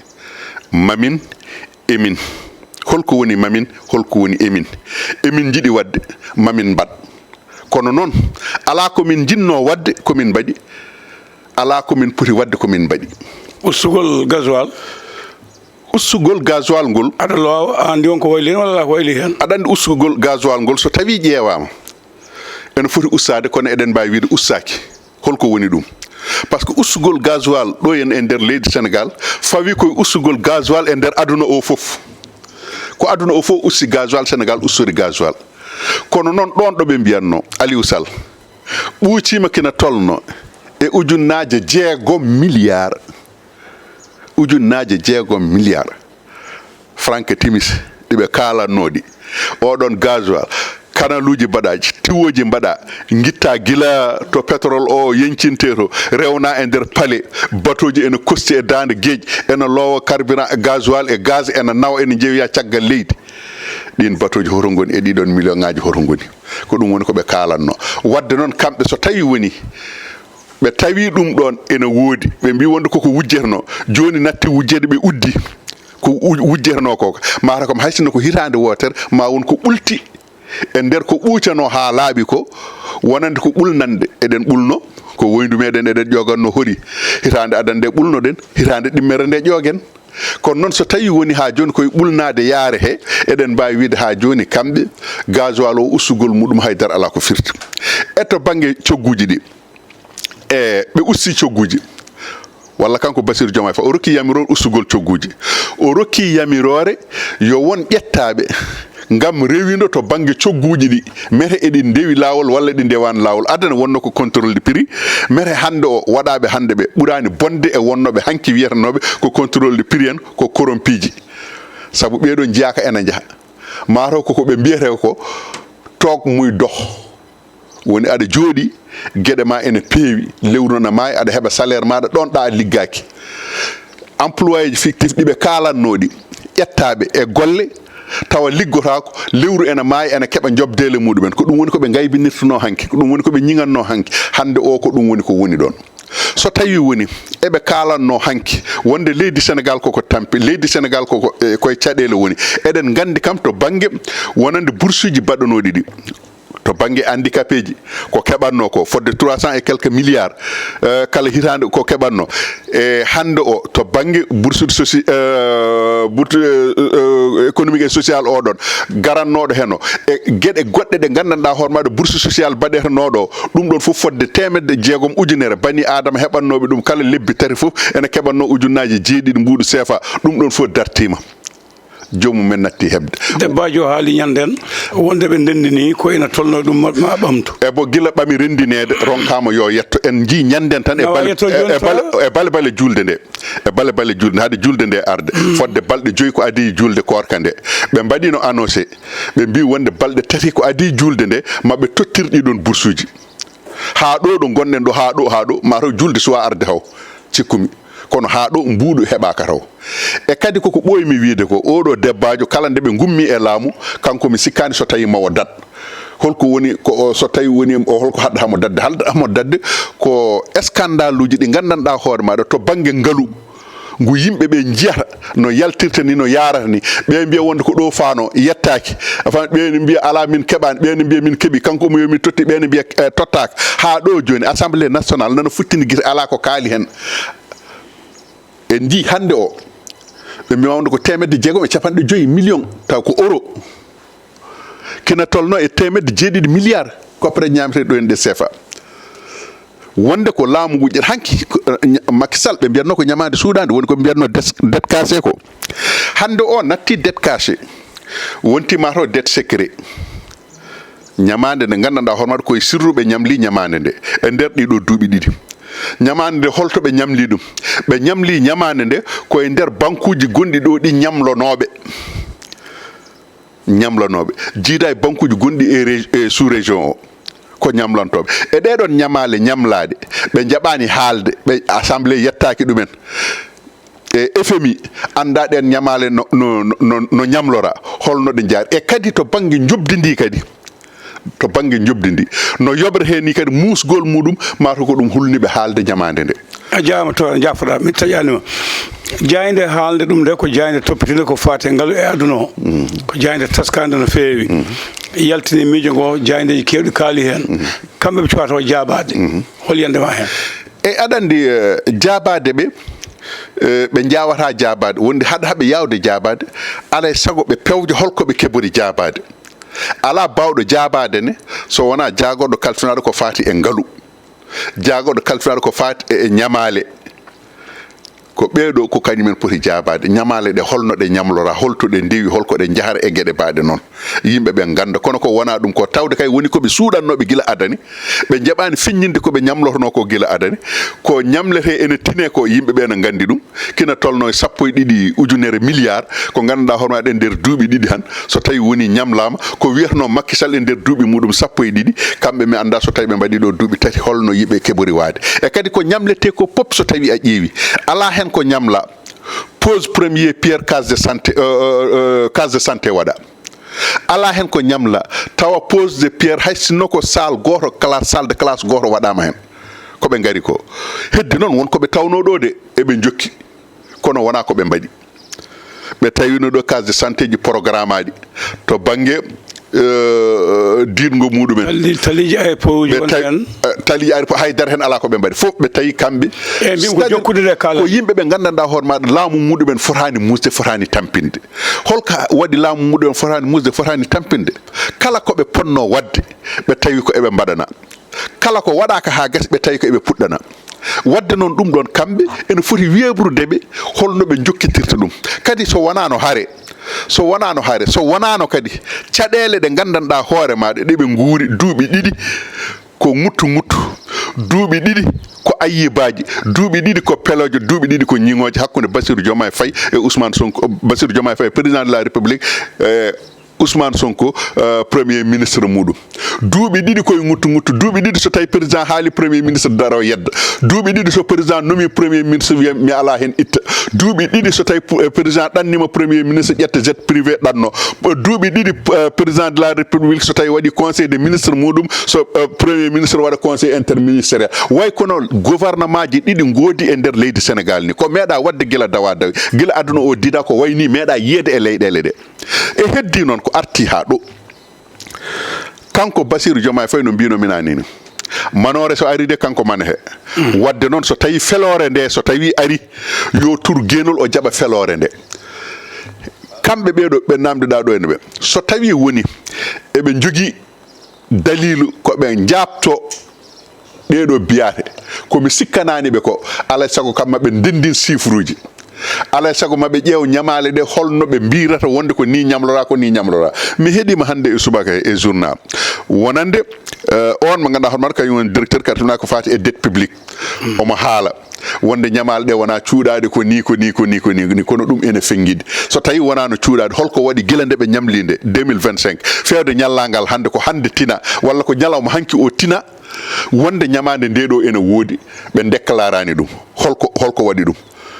Mamin, emin. Holko woni mamin? Holko woni emin? Emin njiɗi waɗde, mamin mbaɗ. Kono noon, alaa ko min njiɗnoo waɗde, ko min mbaɗi. Alaa ko min poti waɗde, ko min mbaɗi. Ustugol gasoil? Ustugol gasoil ngol. Aɗa lo-, a anndi on ko wayli heen walla alaa ko wayli heen? Aɗa anndi ustugol gasoil ngol, so tawii ƴeewaama, ene foti ustaade, kono eɗen mbaawi wiyde ustaaki. Holko woni ɗum? Par ce que ustugol gasoil ɗo en e nder leydi Sénégal fawi koye ustugol gasoil e nder aduna o fof. Ko aduna o fof usti gasoil, Sénégal ustori gasoil. Kono noon ɗoon ɗo ɓe mbiyatno Aliou Sall ɓuuciima kina tolno e ujunnaaje jeegom milliard. Ujunnaaje jeegom milliard franc timis ɗi ɓe kaalatnoo ɗi. Oɗon gasoil, kanaluuji mbaɗaaji, tiwooji mbaɗaa, ngittaa gila to pétrole o yeñcintee to, rewnaa e nder pale, batooji ene kosti e daande geej, ene loowa carburant e gasoil e gaz, ene nawa, ene njeeyoya caggal leydi. Ɗiin batooji hoto ngoni e ɗiɗon million ŋaaji hoto ngoni? Ko ɗum woni ko ɓe kaalatnoo. Waɗde noon, kamɓe so tawi woni ɓe tawi ɗum ɗoon ene woodi, ɓe mbii wonde koko wujjetnoo, jooni natti wujjeede, ɓe uddi ko u-, wujjetnoo ko, mataw kam hay sinno ko hitaande wootere, ma won ko ɓulti e nder ko ɓuucanoo haa laaɓi ko, wonande ko ɓulnande. Eɗen ɓulno ko woyndu meɗen, eɗen ƴoganno hori. Hitaande adannde ɓulnoɗen, hitaande ɗimmere nde ƴogen. Kono noon, so tawi woni haa jooni koye ɓulnaade yaare he, eɗen mbaawi wiyde haa jooni kamɓe, gasoil o ustugol muɗum haydara alaa ko firti. E to bannge cogguuji ɗi, e ɓe usti cogguuji, walla kanko Bassirou Diomaye Faye, o rokki yamiroore ustugol cogguuji. O rokki yamiroore yo won ƴettaaɓe ngam rewindo to bannge cogguuji ɗi, mete eɗi ndewi laawol walla ɗi ndewaani laawol. Adana wonno ko contrôle de prix, mete hannde o waɗaaɓe hannde ɓe ɓuraani bonde e wonnooɓe hanki wiyetenooɓe ko contrôle de prix en, ko corrompuji. Sabu ɓeeɗo njiyaaka ene njaha. Mataw koko ɓe mbiyetee ko toog muy dox. Woni aɗa jooɗi, geɗe ma ene peewi, lewru na maayi, aɗa heɓa salaire maɗa ɗon ɗa a liggaaki. Employéji fictif ɗi ɓe kaalatnoo ɗi, ƴettaaɓe e golle, tawa liggotaako, lewru ene maayi, ene keɓa jobdeele muɗumen. Ko ɗum woni ko ɓe ngaybinirtunoo hanki, ko ɗum woni ko ɓe ñiŋatnoo hanki. Hannde o ko ɗum woni ko woni ɗon. So tawi woni eɓe kaalatnoo hanki wonde leydi Sénégal koko tampi, leydi Sénégal koko, e, koye caɗeele woni. Eɗen nganndi kam to bannge wonande boursuji baɗanooɗi ɗi. To bannge handicapéji, ko keɓatnoo ko fodde trois cents et quelques milliards, euh, kala hitaande ko keɓatnoo. E hannde o, to bannge bourse de soci-, euh, bourse, euh, euh, économique et social o ɗon, garannooɗo heno, e geɗe goɗɗe ɗe nganndanɗaa hoore maaɗa, bourse social baɗetenooɗo o, ɗum ɗon fof fodde teemedde jeegom ujunere bani Aadama heɓatnooɓe ɗum kala lebbi tati fof, ene keɓatnoo ujunnaaji jeeɗiɗi mbuuɗu seefa, ɗum ɗon fof dartiima. Joomum en natti heɓde. Debbaajo haali ñanden wonde ɓe ndenndini ko ina tolno ɗum ma ɓamtu. E bo gila ɓami renndineede, ronkaama yo yetto. En njii ñanden tan e bale, e bale, e bale bale juulde nde. E bale bale juulde nde, hade juulde nde arde. Fodde balɗe joyi ko adii juulde koorka nde. Ɓe mbaɗino annoncé. Ɓe mbii wonde balɗe tati ko adii juulde nde, ma ɓe tottir ɗiɗon bursuuji. Haa ɗo ɗo ngonɗen ɗo, haa ɗo, haa ɗo, ma taw juulde suwaa arde haw, cikkumi. Kono haa ɗo mbuuɗu heɓaaka taw. E kadi koko ɓooymi wiide ko, oɗo debbaajo kala nde ɓe ngummi e laamu, kanko mi sikkaani so tawi ma o dat. Holko woni ko o, so tawi woni o, holko haɗata mo dadde? Haɗata mo dadde ko skandaluuji ɗi nganndanɗaa hoore maaɗa to bannge ngalu, ngu yimɓe ɓe njiyata no yaltirta ni, no yaarata ni. Ɓe mbiya wonde ko ɗo faano yettaaki. Enfin, ɓe ne mbiya alaa min keɓaani, ɓe ne mbiya min keɓi, kanko mo yo mi totti, ɓe ne mbiya, eh, tottaaka. Haa ɗo jooni, Assemblée nationale nana futtini gite, alaa ko kaali heen. En njii hannde o, ɓe mbiya wonde ko teemedde jeegom e capanɗe joyi million, taw ko euro. Kina tolno e teemedde jeeɗiɗi milliard koppere ñaametee ɗo en ɗe C F A. Wonde ko laamu ngu ƴet hanki, ko, eh, ña-, Macky Sall, ɓe mbiyatno ko ñamaande suuɗaande, woni ko ɓe mbiyatno des-, dette cachée ko. Hannde o natti dette cachée, wonti ma taw dette secret. Ñamaande nde nganndanɗaa hoore maaɗa ko e sirru ɓe ñamli ñamaande nde e nder ɗiɗo duuɓi ɗiɗi. Ñamaande nde holto ɓe ñamli ɗum? Ɓe ñamli ñamaande nde ko e nder bankuuji gonɗi ɗo ɗi ñamlonooɓe. Ñamlanooɓe. Jiida e bankuuji gonɗi e ré-, e sous-région o. Ko ñamlantooɓe. E ɗee ɗoon ñamaale ñamlaaɗe, ɓe njaɓaani haalde, ɓe Assemblée yettaaki ɗumen. E F M I anndaa ɗeen ñamaale no, no, no, no ñamlora, holno ɗe njaari. E kadi to bannge njoɓdi ndi kadi, to bannge njoɓdi ndi, no yoɓretee ni kadi muusgol muɗum, maa to ko ɗum hulni ɓe haalde ñamaande nde. A jaaraama to, njaafoɗaa, mi taƴaani ma. Jaaynde haalde ɗum nde ko jaaynde toppitinde ko faati e ngalu e aduna o. Ko jaaynde taskaande no feewi. Yaltini miijo ngo, jaayndeeji keewɗi kaali heen. Kamɓe ɓe cuwata o jaabaade. Hol yiyannde ma heen? E aɗa anndi, eh, jaabaade ɓe, eh, ɓe njaawataa jaabaade. Wonde haɗa haɓe yaawde jaabaade, alaa e sago ɓe pewja holko ɓe keɓori jaabaade. Alaa baawɗo jaabaade ne so wonaa jaagorɗo kalfinaaɗo ko faati e ngalu. Jaagorɗo kalfinaaɗo ko faati e, e ñamaale. Ko ɓee ɗo ko kañumen poti jaabaade. Ñamaale ɗe holno ɗe ñamlora, holto ɗe ndewi, holko ɗe njahara e geɗe baaɗe noon. Yimɓe ɓe ngannda. Kono ko wonaa ɗum ko tawde kay woni ko ɓe suuɗannooɓe gila adani. Ɓe njaɓaani feññinde ko ɓe ñamlotonoo ko gila adani. Ko ñamletee ene tine ko yimɓe ɓe no nganndi ɗum. Kina tolno e sappo e ɗiɗi ujunere milliard ko nganndanɗaa hoore maaɗa e nder duuɓi ɗiɗi han. So tawi woni ñamlaama ko wiyatnoo Macky Sall e nder duuɓi muɗum sappo e ɗiɗi, kamɓe mi anndaa so tawi ɓe mbaɗi ɗo duuɓi tati holno yiɓe keɓori waade. E kadi ko ñamletee ko pop so tawi a ƴeewi alaa heen ko ñamla. Pose premier pierre case de santé, euh, euh, euh, case de santé waɗa. Alaa heen ko ñamla, tawa pose de pierre hay sinno ko salle gooto, classe, salle de classe gooto waɗaama heen. Ko ɓe ngari ko. Heddi noon won ko ɓe tawnoo ɗo de, eɓe njokki. Kono wonaa ko ɓe mbaɗi. Ɓe tawino ɗo case de santé ji programme aɗi to bannge, euh, diiɗngo muɗumen. Tali-, taliiji aéroport uji Ɓe won tawi, heen. Eh, taliiji aéroport hay dara heen alaa ko ɓe mbaɗi. Fof ɓe tawi kamɓe. Eyi, mbimi ko C'est-à-dire, jokkude nde kala. Ko yimɓe ɓe nganndanɗaa hoore maaɗa laamu muɗumen fotaani muusde, fotaani tampinde. Holko waɗi laamu muɗumen fotaani muusde, fotaani tampinde? Kala ko ɓe potnoo waɗde, ɓe tawi ko eɓe mbaɗana. Kala ko waɗaaka haa gasi, ɓe tawi ko eɓe puɗɗana. Waɗde noon ɗum ɗoon kamɓe ene foti weeɓrude ɓe holno ɓe njokkitirta ɗum. Kadi so wonaano hare, so wonaano hare, so wonaano kadi caɗeele ɗe nganndanɗaa hoore maaɗa ɗe ɓe nguuri duuɓi ɗiɗi ko ŋuttu ŋuttu, duuɓi ɗiɗi ko ayyibaaji, duuɓi ɗiɗi ko pelooje, duuɓi ɗiɗi ko ñiŋooje hakkunde Bassirou Diomaye Faye e Ousmane Sonko, Bassirou Diomaye Faye président de la République, eh, Ousmane Sonko, eh, premier ministre muɗum. Duuɓi ɗiɗi koye ŋuttu ŋuttu, duuɓi ɗiɗi so tawi président haali premier ministre daro yedda. Duuɓi ɗiɗi so président nomi premier ministre wiya mi alaa heen itta. Duuɓi ɗiɗi so tawi pu-, eh, président ɗannima premier ministre ƴetta jet privé ɗanno. Duuɓi ɗiɗi, eh, président de la république so tawi waɗi conseil de ministre muɗum, so, eh, premier ministre waɗa conseil interministériel. Way kono gouvernement ji ɗiɗi ngoodi e nder leydi Sénégal ni. Ko meeɗa waɗde gila dawa dawi. Gila aduna o dida ko wayni meeɗa yiyeede e leyɗeele ɗe. E heddi noon ko arti haa ɗo. Kanko Bassirou Diomaye Faye no mbino minani ni. Manoore so ari de kanko mana he. Wadde noon so tawi feloore nde so tawi ari yo tur geenol o jaɓa feloore nde. Kamɓe ɓeeɗo ɓe namdiɗa ɗo ene ɓe. So tawi woni eɓe njogii daliilu ko ɓe njaabto ɗeeɗo biyaate. Ko mi sikkanani ɓe ko alay sago kamma ɓe ndendin chiffre uji. Alaa e sago maɓe ƴeew ñamaale ɗe, holno ɓe mbirata wonde ko ni ñamlora, ko ni ñamlora. Mi heɗima hannde e subaka e journal wonande, eh, on mo ganduɗa hoore maɗa kañum woni directeur quartier ko fati e dette publique. Omo haala wonde ñamaale ɗe wona cuuɗaɗe ko ni, ko ni, ko ni, ko ni, ko ni, kono ɗum ene fenngidi. So tawi wonano cuuɗaɗe, holko waɗi gila nde ɓe ñamli nde deux mille vingt-cinq, fewde ñallangal hannde, ko hannde tina, walla ko ñalawma hanki o tina, wonde ñamaande nde ɗo ene woodi, ɓe déclarani ɗum? Holko, holko waɗi ɗum?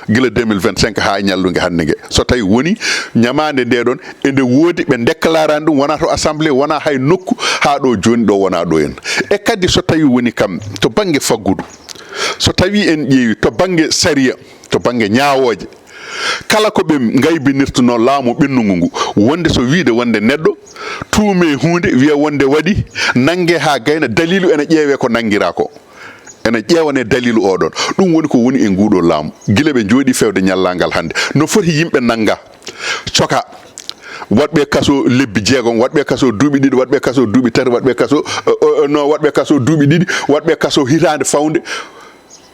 Gila deux mille vingt-cinq haa e ñallunge hannde nge. So tawi woni ñamaande nde ɗon ende woodi, ɓe déclarani ɗum, wona to assemblée, wona hay nokku, haa ɗo jooni ɗo wona ɗo en. E kadi so tawi woni kam to bannge faggudu, so tawi en ƴeewi to bannge sariya, to bannge ñaawooje, kala ko ɓe ngaybinirtuno laamu ɓennugu ngu, wonde so wiide wonde neɗɗo tuume huunde, wiya wonde waɗi, nannge haa gayna, dalilu ene ƴeewe ko nanngira ko. Ene ƴeewane dalilu oɗon. Ɗum woni ko woni e nguɗo laamu. Gila ɓe njooɗi fewde ñallangal hannde. No foti yimɓe nannga, coka, waɗɓe kaso lebbi jeegom, waɗɓe kaso duuɓi ɗiɗi, waɗɓe kaso duuɓi tati, waɗɓe kaso, eh, eh, no, waɗɓe kaso duuɓi ɗiɗi, waɗɓe kaso hitaande fawnde.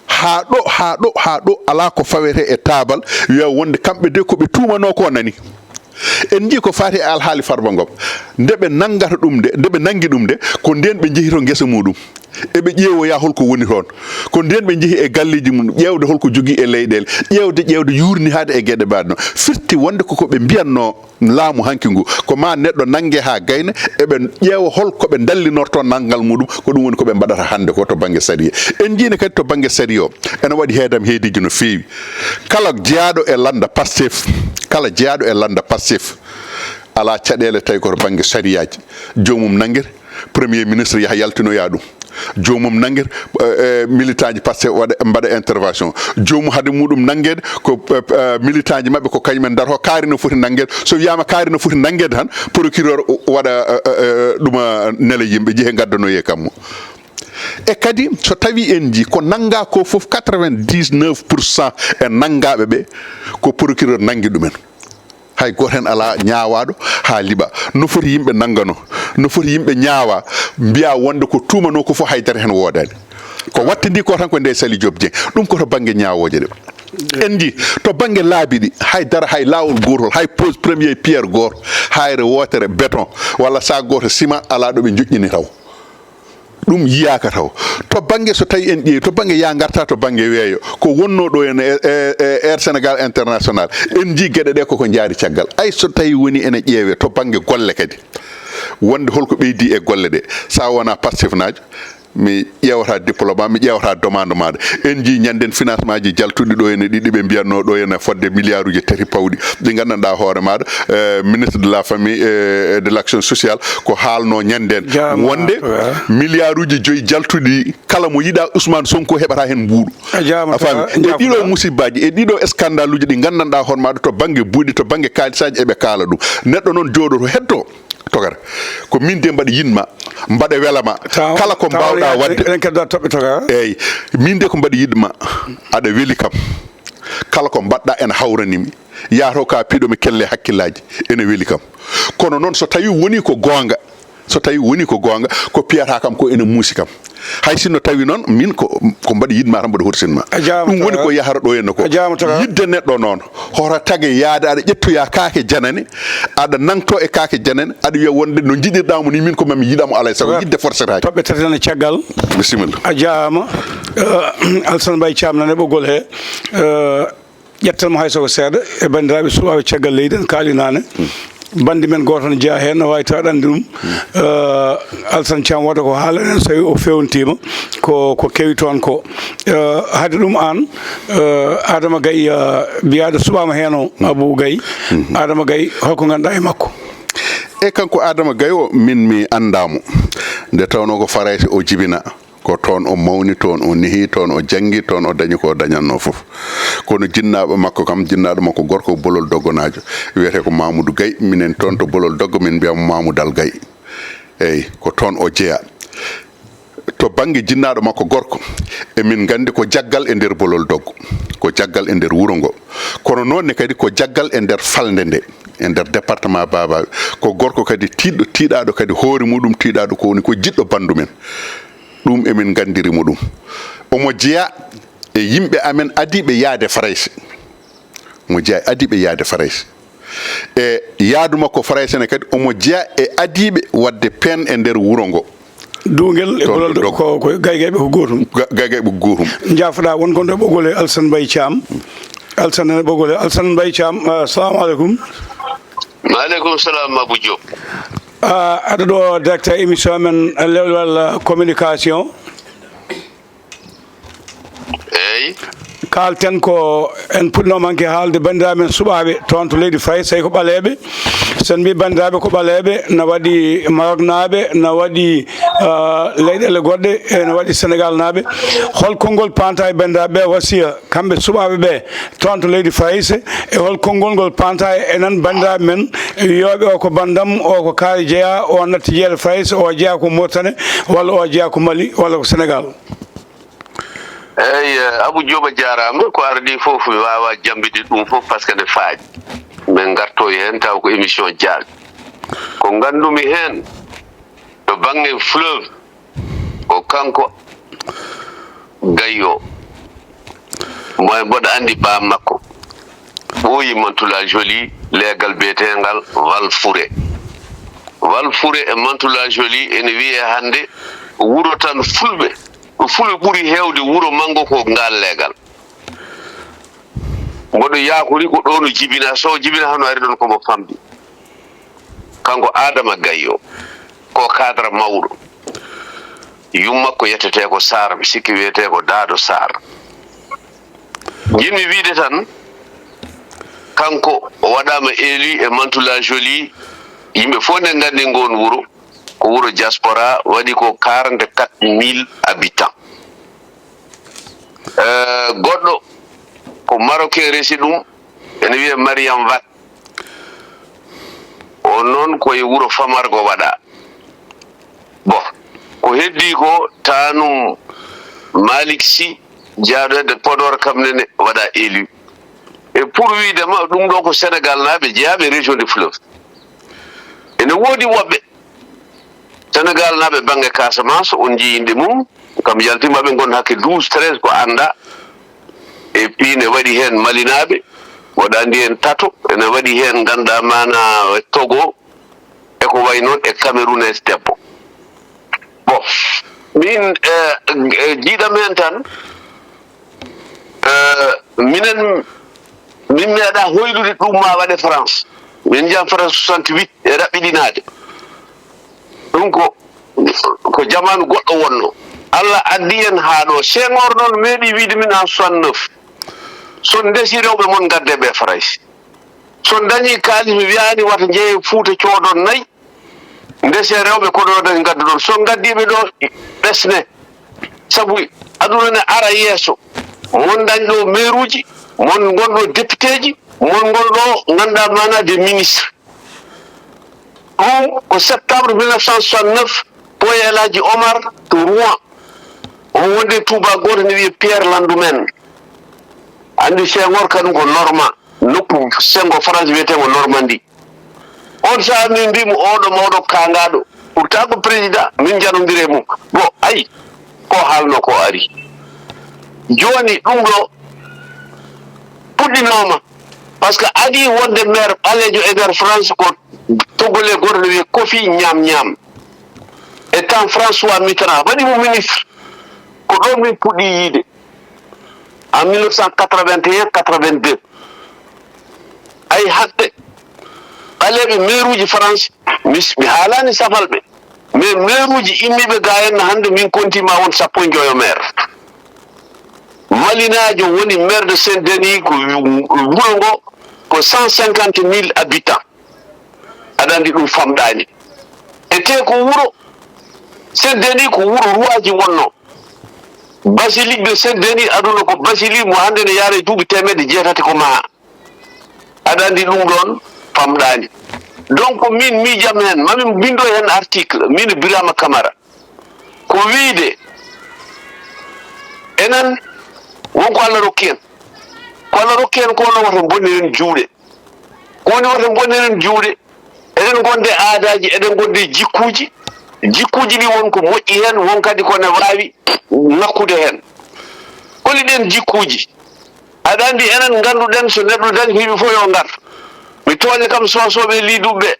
Haa ɗo, haa ɗo, haa ɗo, alaa ko fawete e taabal, wiya wonde kamɓe de ko ɓe tuumano ko nani. En njii ko faati e alhaali Farba Ngom. Nde ɓe nanngata ɗum nde, nde ɓe nanngi ɗum nde, ko ndeen ɓe njehi to ngesa muɗum. Eɓe ƴeewoya holko woni toon. Ko ndeen ɓe njehi e galleeji mum, ƴeewde holko jogii e leyɗeele, ƴeewde, ƴeewde, yuurni haade e geɗe mbaɗe noon. Firti wonde koko ɓe mbiyatno laamu hanki ngu, ko ma neɗɗo nannge haa gayna, eɓe ƴeewa hol ko ɓe ndallinorto nanngal muɗum, ko ɗum woni ko ɓe mbaɗata hannde ko to bannge sariya. En njiino kadi to bannge sariya o, ene waɗi heedam heediiji no feewi. Kala jeyaaɗo e lannda Pastef, kala jeyaaɗo e lannda Pastef, alaa caɗeele tawi ko to bannge sariyaaji. Joomum nanngir, Premier ministre yaha yaltinoya ɗum. Joomum nanngir, eh, eh, militant ji Pastef waɗa, mbaɗa intervention. Joomum hade muɗum nanngeede ko, eh, eh, militant ji maɓɓe ko kañumen ndarto. Kaari no foti nanngeede. So wiyaama kaari no foti nanngeede tan, procureur o-, waɗa, eh, eh, eh, ɗuma nela yimɓe, jehe ngaddanoye kammu. E kadi, so tawi en njii ko nannga ko fof, quatre-vingt-dix-neuf pour cent e nanngaaɓe ɓe, ko procureur nanngi ɗumen. Hay gooto heen alaa ñaawaaɗo haa liɓa. No foti yimɓe nanngano, no foti yimɓe ñaawa, mbiya wonde ko tuumano ko fof hay dara heen woodaani. Ko wattindi ko tan ko nde Sali Diop Dieng. Ɗum ko to bannge ñaawooje ɗe. En njii to bannge laabi ɗi, hay dara, hay laawol gootol, hay pose premier pierre gooto, hayre wootere béton, walla sac gooto ciment alaa ɗo ɓe njoƴƴini taw. Ɗum yiyaaka taw. To bannge, so tawi en ƴeewi, to bannge yaa ngarta to bannge weeyo, ko wonno ɗo en e, e, e Air Sénégal International, en njii geɗe ɗe koko njaari caggal. Ay, so tawi woni ene ƴeewe to bannge golle kadi, wonde holko ɓeydi e golle ɗe, sa wona Pastefnaajo, mi ƴeewata diplôme ma, mi ƴeewata demande maɗa. En njii ñanden financement ji jaltuɗi ɗo ene ɗiɗi ɓe mbiyatno ɗo ene fodde milliard uji tati pawɗi, ɗi nganndanɗaa hoore maɗa, eh, ministre de la famille, eh, et de l'action sociale ko haalno ñanden. Jaama wonde to, eh. Milliard uji joyi jaltuɗi, kala mo yiɗa Ousmane Sonko heɓata heen mbuuɗu. A jaama to, faami? Eh, e ɗiɗo musibbaaji, e ɗiɗo scandale uji ɗi nganndanɗaa hoore maɗa to bannge buuɗi, to bannge kaalisaaji eɓe kaala ɗum. Neɗɗo noon jooɗoto heddo togata. Ko min de mbaɗa yiɗma, mbaɗa welama. Taw-, kala ko taw mbawɗa yaade waɗde. Eɗen kedda toɓɓe toga. Eyyi, min de ko mbaɗa yiɗma, aɗa weli kam. Kala ko mbaɗɗa ene hawranimi. Yaato ka piɗo mi kelle hakkillaji, ene weli kam. Kono noon so tawi woni ko goonga, so tawi woni ko goonga, ko piyata kam ko ene muusi kam. Hay sinno tawi noon min ko, ko mbaɗa yiɗma tan mbaɗa horsinma. A jaama ɗum woni taga. Ko yahata ɗo henna ko. A jaama taga. Yidde neɗɗo noon, hoto tage yaade aɗa ƴettoya kaake janane, aɗa nangto e kaake janane, aɗa wiya wonde no jiɗirɗamo ni min ko mami yiɗamo alay sago. Wa-, yidde forcetaki. Toɓɓe tati tan e caggal. Bisimilla. A jaama, eh, Alsan Mbaye Thiam nan e ɓoggol he. Eh, ƴettan mo hay soko seeɗa e banndiraaɓe suɓaaɓe caggal leydi en kaalinaane. Bannde men gooto ne jeyaa heen, no waawi taw aɗa anndi ɗum. Eh, Alsan Thiam wata ko haala en, so tawi o fewntiima ko, ko kewi toon ko. Eh, hade ɗum aan, eh, Adama Gaye, eh, mbiyaaɗo suɓaama heen o, Abou Gaye. Adama Gaye, holko ngannduɗaa e makko? E kanko Adama Gaye o, min mi anndaa mo. Nde tawnoo ko Farayse o jibina. Ko toon o mawni, toon o nehi, toon o janngi, toon o dañi ko o dañatno fof. Kono jinnaaɓe makko kam, jinnaaɗo makko gorko ko Bolol Doggonaajo, wiyetee ko Mamoudou Gaye. Minen toon to Bolol Doggo, min mbiya mo Mamoudal Gaye. Eyi, ko toon o jeyaa. To bannge jinnaaɗo makko gorko, emin nganndi ko jaggal e nder Bolol Doggo, ko jaggal e nder wuro ngo. Kono noon ne kadi ko jaggal e nder falnde nde, e nder département Babaɓe. Ko gorko kadi tiiɗɗo, tiiɗaaɗo kadi hoore muɗum, tiiɗaaɗo ko woni ko jiɗɗo banndum en. Ɗum emin nganndiri mo ɗum. Omo jeyaa e yimɓe amen adiiɓe yahde Farayse. Omo jeyaa e adiiɓe yahde Farayse. E yahdu makko Farayse ne kadi, omo jeyaa e adiiɓe waɗde peen e nder wuro ngo. Duungel e Toon Bolol ɗo ko, ko Gaygayɓe ko gootum. Ga-, Gaygayɓe ko gootum. Njaafo-ɗaa, won ko nder ɓoggol e Alsan Mbay Caam. Alsan nana ɓoggol e Alsan Mbay Caam, ah, salamu aleykum. Maaleykum salam, Abou Diop. Ah, aɗa ɗo, directeur émission men, ah, lewlewal, ah, communication. Eey. Kaalten ko en puɗɗinooma hanki haalde banndiraaɓe men suɓaaɓe toon to leydi Farayse, tawi ko ɓaleeɓe. So en mbii banndiraaɓe ko ɓaleeɓe, na waɗi Maroknaaɓe, na waɗi, ah, leyɗeele goɗɗe, e na waɗi Senegaalnaaɓe. Hol konngol paanta e banndiraaɓe ɓe wasiya, kamɓe suɓaaɓe ɓe toon to leydi Farayse, e hol konngol ngol paanta e enen banndiraaɓe men wiyooɓe o ko banndam, o ko kaari jeyaa, o natti jeyeede Farayse, o jeyaa ko Moritani, walla o jeyaa ko Mali, walla ko Senegaal? Eey, eh, Abou Diop, a jaaraama. Ko ardii fof, mi waawaa jammbinde ɗum fof, par ce que ne faaji. Min ngartoo heen, taw ko émission jaaɓi. Ko nganndumi heen, to bannge fleuve, ko kanko Gayo. Mo, mboɗo anndi baam makko. Ɓooyi Mantes-la-Jolie, leegal biyeteengal Valfouré. Valfouré e Mantes-la-Jolie ene wiyee hannde wuro tan fulɓe. Ɗo fulɓe ɓuri heewde wuro manngo ko ngaal leegal. Mboɗo yaakori ko ɗo no jibina, so jibina hono ari ɗon ko mo famɗi. Kanko Adama Gayo, ko cadre mawɗo. Yumma ko yettetee ko Sarr, mi sikki wiyetee ko Daado Sarr. Njiɗmi wiyde tan, kanko o waɗaama élu e Mantes-la-Jolie, yimɓe fof ne nganndi ngoon wuro, ko wuro diaspora, waɗi ko quarante-quatre mille habitants. Eh, goɗɗo ko Marocain resi ɗum, ene wiyee Mariam Wade. O noon ko e wuro Famargo waɗaa. Bon, ko heddii ko, taanum Malick Sy, jeyaaɗo hedde Podor, kam nene waɗaa élu. E pour wiyde ma, ɗum ɗo ko Senegaalnaaɓe jeyaaɓe région de fleuve. Ene woodi woɓɓe Senegaalnaaɓe bannge Casamance, on njiyii inɗe mum, kam yaltiima ɓe ngon hakke douze, treize ko anndaa. Et puis ne waɗi heen Malinaaɓe, mboɗo anndi en tato, ene waɗi heen ngannduɗaa maana Togo, e ko wayi noon e Cameroun e debbo. Bon, min, eh, eh, jiiɗam heen tan, eh, minen, min meeɗaa hoylude ɗum ma waɗe France. Min njaham France soixante-huit e raɓɓiɗinaade. Ɗum ko, ko jamaanu goɗɗo wonno. Allah addi en haa ɗo. Senghor noon meeɗi wiyde min en soixante-neuf, so ndesi rewɓe mon ngadde ɓe Farayse. So dañi kaalis, mi wiyaani wata njeye Fuuta coodon nayi, ndese rewɓe ko ɗo dañi ngaddu ɗon. So ngaddiiɓe ɗo ɓesne. Sabu aduna ne ara yeeso. Mon dañ ɗo meeruuji, mon ngon ɗo depiteeji, mon ngon ɗo ngannduɗaa maanaa de ministre. Ɗum ko septembre mille neuf cent soixante-neuf, Boy El Hadji Omar to Rouen. On wonde tuuba gooto ne wiyee Pierre Landoumen. Anndi Senghor kañum ko Normand. Nokku Senghor France wiyetee ko Normandie. On sahaa min mbii mo oɗo mawɗo kaangaaɗo. Pourtant ko président, min njanondiri e mum. Bon, ayi, ko haalno ko ari. Jooni ɗum ɗo puɗɗinooma. Par ce que adii wonde maire ɓaleejo e nder France ko Togolais gooto no wiyee Kofi Ñam Ñam. E temps François Mitterrand, waɗi mo ministre. Ko ɗoon min puɗɗii yiide. En mille neuf cent quatre-vingt-un, quatre-vingt-deux. Ay haɗde ɓaleeɓe meeruuji France, mi, mi haalaani safalɓe. Mais meeruuji immiiɓe ga en hannde min kontii ma won sappo e njoyo maire. Malinaajo woni maire de Saint-Denis, ko wuro ngo ko cent cinquante mille habitants. Aɗa anndi ɗum famɗaani. E te ko wuro Saint-Denis ko wuro ruwaaji wonno. Basilique de Saint-Denis aduna ko basilique mo hannde ne yaara e duuɓi teemedde jeetati ko maha. Aɗa anndi ɗum ɗoon famɗaani. Donc min miijam heen, mamin mbindo heen article, min Birama Camara. Ko wiyde enen won ko Allah rokki en. Ko Allah rokki en ko no wata bonniren juuɗe. Ko woni wata bonniren juuɗe. Eɗen ngonde aadaaji, eɗen ngonde jikkuuji. Jikkuuji ɗi won ko moƴƴi heen, won kadi ko ne waawi ŋakkude heen. Holi ɗeen jikkuuji? Aɗa anndi, enen ngannduɗen so neɗɗo dañi ko yimɓe fof yo ngar. Mi tooña kam soosooɓe e liiduɓe ɓe.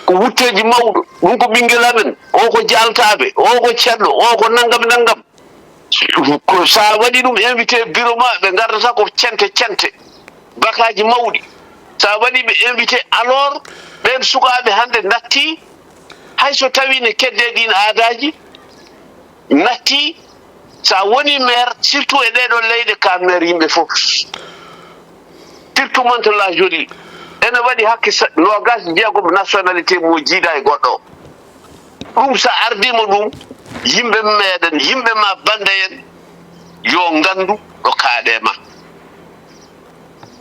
Ko wutteeji mawɗo. Ɗum ko ɓinngel amen. O ko jaaltaaɓe. O ko ceerno. O ko nanngam nanngam. Ko so a waɗi ɗum invité bureau ma, ɓe ngardata ko cente cente. Bakaaji mawɗi. So a waɗi ɓe invité, alors, ɓeen sukaaɓe hannde natti, hay so tawii ne keddee ɗiin aadaaji, natti, so a woni maire, surtout e ɗee ɗoo leyɗe, ka maire yimɓe fof. Surtout Mantes-la-Jolie, ene waɗi hakke sa-, noogaas e jeegom nationalité mo jiida e goɗɗo. Ɗum, so a ardiima ɗum, yimɓe meeɗen, yimɓe ma, bannde en, yo nganndu ɗo kaaɗe ma.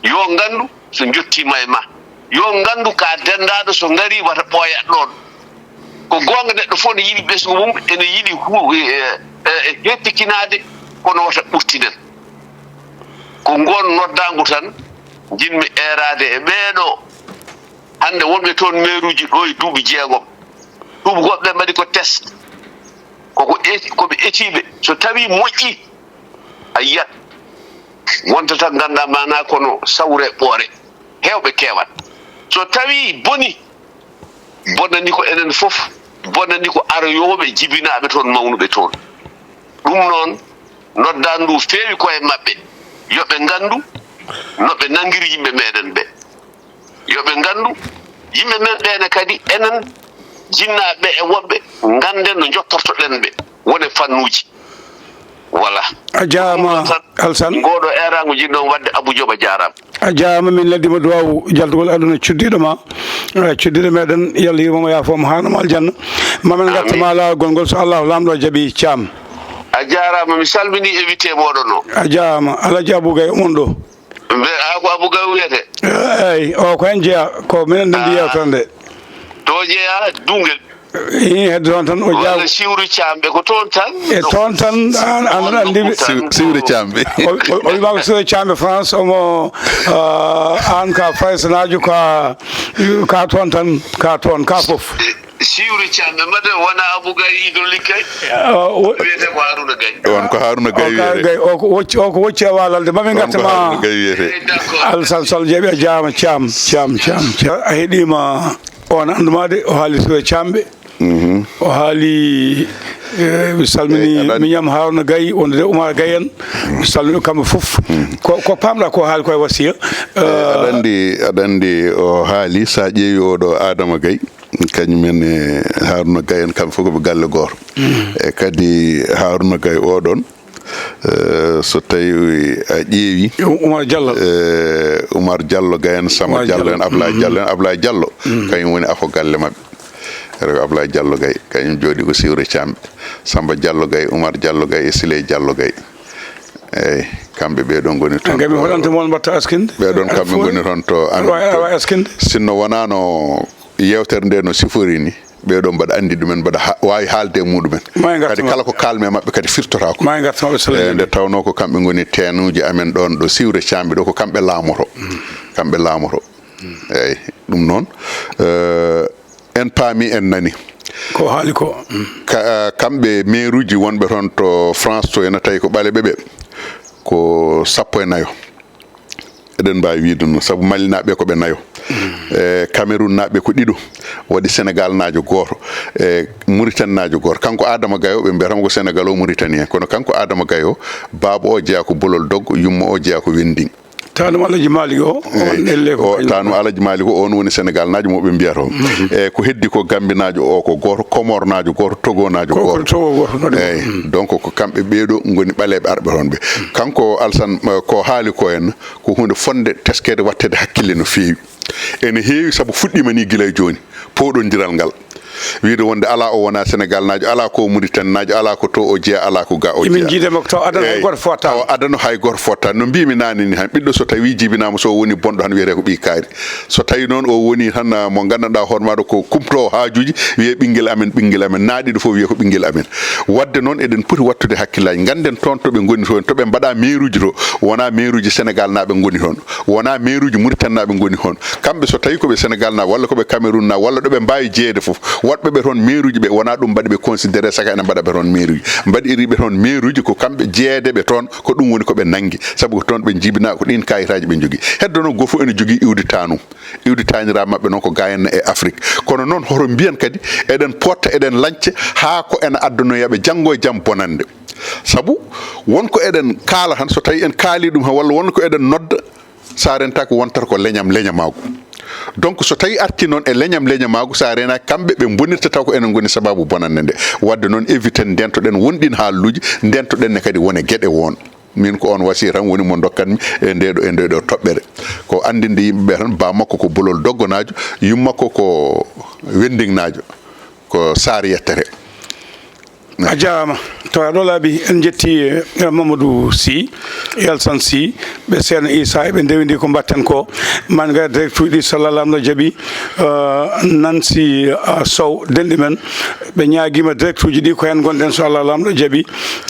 Yo nganndu so njottiima e ma. Yo nganndu ka denndaaɗo, so ngarii wata ɓooyat ɗoon. Ko goonga, neɗɗo fof ne yiɗi ɓesngu mum, ene yiɗi hu-, e, e, e heɓtikinaade, kono wata ɓurtinen. Ko ngoon noddaangu tan njiɗmi eeraade e ɓee ɗoo. Hannde wonɓe toon meeruuji ɗo e duuɓi jeegom. Duuɓi goɗɗo ɓe mbaɗi ko test. Koko eti-, ko ɓe etiiɓe. So tawii moƴƴi, a yiyat. Wonta tan nganndaa maanaa kono sawre ɓoore. Heewɓe keewat. So tawii boni, bonani ko enen fof, bonani ko aroyooɓe jibinaaɓe toon, mawnuɓe toon. Ɗum noon, noddaandu ndu feewi ko e maɓɓe. Yo ɓe nganndu no ɓe nanngiri yimɓe meeɗen ɓe. Yo ɓe nganndu yimɓe men ɓee ne kadi, enen jinnaaɓe ɓe e woɓɓe, ngannden no njottortoɗen ɓe, wone fannuuji. Voilà. A jaaraama, Ɗum noon tan, Alsan. Ngooɗo eeraango njiɗ-ɗon waɗde, Abou Diop, a jaaraama. A jaaraama, min noddiima duwaawu jaltugol aduna cuddiiɗo ma, eh, cuddiiɗo meeɗen, yo Allah yurmo mo, yaafo mo, haano mo aljanna. Ma min ngarta Amiin. ma laawol ngol, so Allahu Laamɗo jaɓi, Caam. A jaaraama, mi salminii invité mooɗon o. A jaaraama, Alhaji Abou Gaye, on ɗo. Mbe-, a ko Abou Gaye wiyetee? Eey, o ko heen jeyaa, ko minen ndenndi Ah. yeewtere nde. To jeyaa, Duungel. Ii, hedde toon tan, o Walla jaabu. Siwru Caamɓe, ko toon tan? E toon tan, an, an aɗa anndi ɓe. Siw-, Siwru Caamɓe. O, o, o wiima ko Siwru Caamɓe France, omo, ah, aan ka Faraysenaajo, ka, ka toon tan, ka toon, ka fof. Siwru Caamɓe, mbaɗa wona Abou Gaye hydraulique kay? Ah, o Wiyetee ko Haruna Gaye. On ko Haruna Gaye O ka wiyetee. Gaye, o ko wocci, o ko wocci e waalalde. Ma min On ko ngarta ma. Haruna Gaye wiyetee. Eh, d'accord. Alsan Sall Jeeɓi, a jaaraama, Caam, Caam, Caam, Caam. A heɗiima on anndu ma de, o haali Siwru Caamɓe. Mhm. O haali, eh, mi salmini Eh, aɗa anndi miñam Haruna Gaye, wondude Oumar Gaye en. Mi salmini kamɓe fof. Mhm. Ko, ko paamɗa ko haali ko e wasiya. Eh, aɗa Eh, anndi, aɗa anndi o haali, so a ƴeewi oɗo Adama Gaye, kañum en e Haruna Gaye en, kamɓe fof ko ɓe galle gooto. Mm. E kadi Haruna Gaye oɗon, eh, so tawi a ƴeewi, Oumar Diallo. Eh, Oumar Diallo Gaye en, Samba Oumar Diallo en, Diallo. Ablaye Mm. Diallo en, Ablaye Diallo, Mm. kañum woni afo galle maɓɓe. Rewo Ablaye Diallo Gaye, kañum jooɗi ko Siwre Caamɓe. Samba Diallo Gaye, Oumar Diallo Gaye e Siley Diallo Gaye. Eeyi, kamɓe ɓee ɗoo ngoni toon Gaye, mi to hoɗanta mo on mbaɗta askinde. Ɓee ɗon kamɓe Fo-, ngoni toon to awa, awa askinde. Sinno wonaano yeewtere nde no sifori ni, ɓee ɗoo mbaɗa anndi ɗumen, mbaɗa ha-, waawi haalde e muɗumen. Ma en ngartu Kadi ma. kala ko kaalmi e maɓɓe kadi firtotaako. Ma en ngartu maɓɓe, so Eeyi, nde tawnoo ko kamɓe ngoni teenuuji amen ɗoon ɗo Siwre Caamɓe ɗo, ko kamɓe laamoto. Mm. Kamɓe laamoto. Mm. Eeyi, ɗum noon, eh, en paami, en nani. Ko haali ko. Mm. Ka-, kamɓe meeruuji wonɓe toon to France to, ene tawi ko ɓaleeɓe ɓe, ko sappo e nayo. Eɗen mbaawi wiyde noon, sabu Malinaaɓe ko ɓe nayo. Mm. E Camerounaaɓe ko ɗiɗo, waɗi Senegaalnaajo gooto, e Muritaninaajo gooto. Kanko Adama Gaye o, ɓe mbiyata mo ko Senegal o Muritanien, kono kanko Adama Gaye o, baaba o jeyaa ko Bolol Doggo, yumma o jeyaa ko Wending. Taanum Alaji Maalik o, on Eeyi. elle ko O, kañum. Taanum Alaji Maalik o, on woni Senegaalnaajo mo ɓe mbiyata o. Mhm. E ko heddi ko Gambinaajo o ko gooto, Komornaajo gooto, Togonaajo Ko, ko gooto. Togo gooto, noon. Eeyi. Mm. Donc, ko kamɓe ɓee ɗoo ngoni ɓaleeɓe arɓe toon ɓe. Mm. Kanko Alsan, eh, ko haali ko en, ko huunde fotnde teskeede, waɗteede hakkille no feewi. Ene heewi, sabu fuɗɗiima ni gila e jooni, powɗondiral ngal. Wiyde wonde alaa o wonaa Senegaalnaajo, alaa ko o Muritaninaajo, alaa ko to o jeyaa, alaa ko ga o Emin jeyaa. Njiida makko taw adana hay Eeyi, gooto fotta. Taw adana hay gooto fotta. No mbiimi naane ni, han ɓiɗɗo so tawi jibinaama, so o woni bonɗo, han wiyetee ko ɓii kaari. So tawi noon o woni tan, ah, mo nganndanɗaa hoore maaɗa ko kumtoowo haajuuji, wiyee ɓinngel amen, ɓinngel amen. Naaɗiiɗo fof wiyee ko ɓinngel amen. Waɗde noon, eɗen poti waɗtude hakkillaaji. Ngannden toon to ɓe ngoni toon, to ɓe mbaɗa meeruuji to, wonaa meeruuji Senegaalnaaɓe ngoni toon. Wonaa meeruuji Muritaninaaɓe ngoni toon. Kamɓe, so tawi ko ɓe Senegaalnaaɓe, walla ko ɓe Kamerunna, walla ɗo ɓe mbaawi jeyeede fof, Waɗɓe ɓe toon meeruuji ɓe, wonaa ɗum mbaɗi ɓe considéré, saka ene mbaɗa ɓe toon meeruuji. Mbaɗiri ɓe toon meeruuji ko kamɓe jeedeɓe toon, ko ɗum woni ko ɓe nanngi, sabu ko toon ɓe njibinaa, ko ɗiin kayitaaji ɓe njogii. Heddo noon, gooto fof ene jogii iwdi taanum. Iwdi taaniraaɓe maɓɓe noon ko gaayanna e Afrik. Kono noon, hoto mbiyan kadi eɗen potta, eɗen lañca haa ko ene addanoya ɓe janngo e jam bonannde. Sabu won ko eɗen kaala tan, so tawii en kaalii ɗum tan, walla won ko eɗen nodda, so a rentaaki, wontata ko leñam leñamaagu. Donc, so tawii artii noon e leñam leñamaagu, so a reenaaki, kamɓe ɓe mbonirta taw ko enen ngoni sabaabu bonannde nde. Waɗde noon, éviten, ndeentoɗen won ɗiin haalluuji, ndeentoɗen ne kadi won e geɗe won. Miin ko oon wasiya tan woni mo ndokkanmi e ndee ɗo, e ndee ɗo toɓɓere. Ko anndinde yimɓe ɓe tan, baa makko ko Bolol Doggonaajo, yumma makko ko Wenndiŋnaajo, ko Saar yettete. A jaaraama. To aɗo laabi, en njetti eh, Mamadou Sy, Yalsan Sy, ɓe Seerno Issa, eɓe ndewindi ko mbatten ko. Man ga direct uji ɗi, so Allah laamɗo jaɓi, eh, Nancy eh, Sow, denɗi men, ɓe ñaagiima direct uji ɗi, ko heen ngonɗen, so Allah laamɗo jaɓi.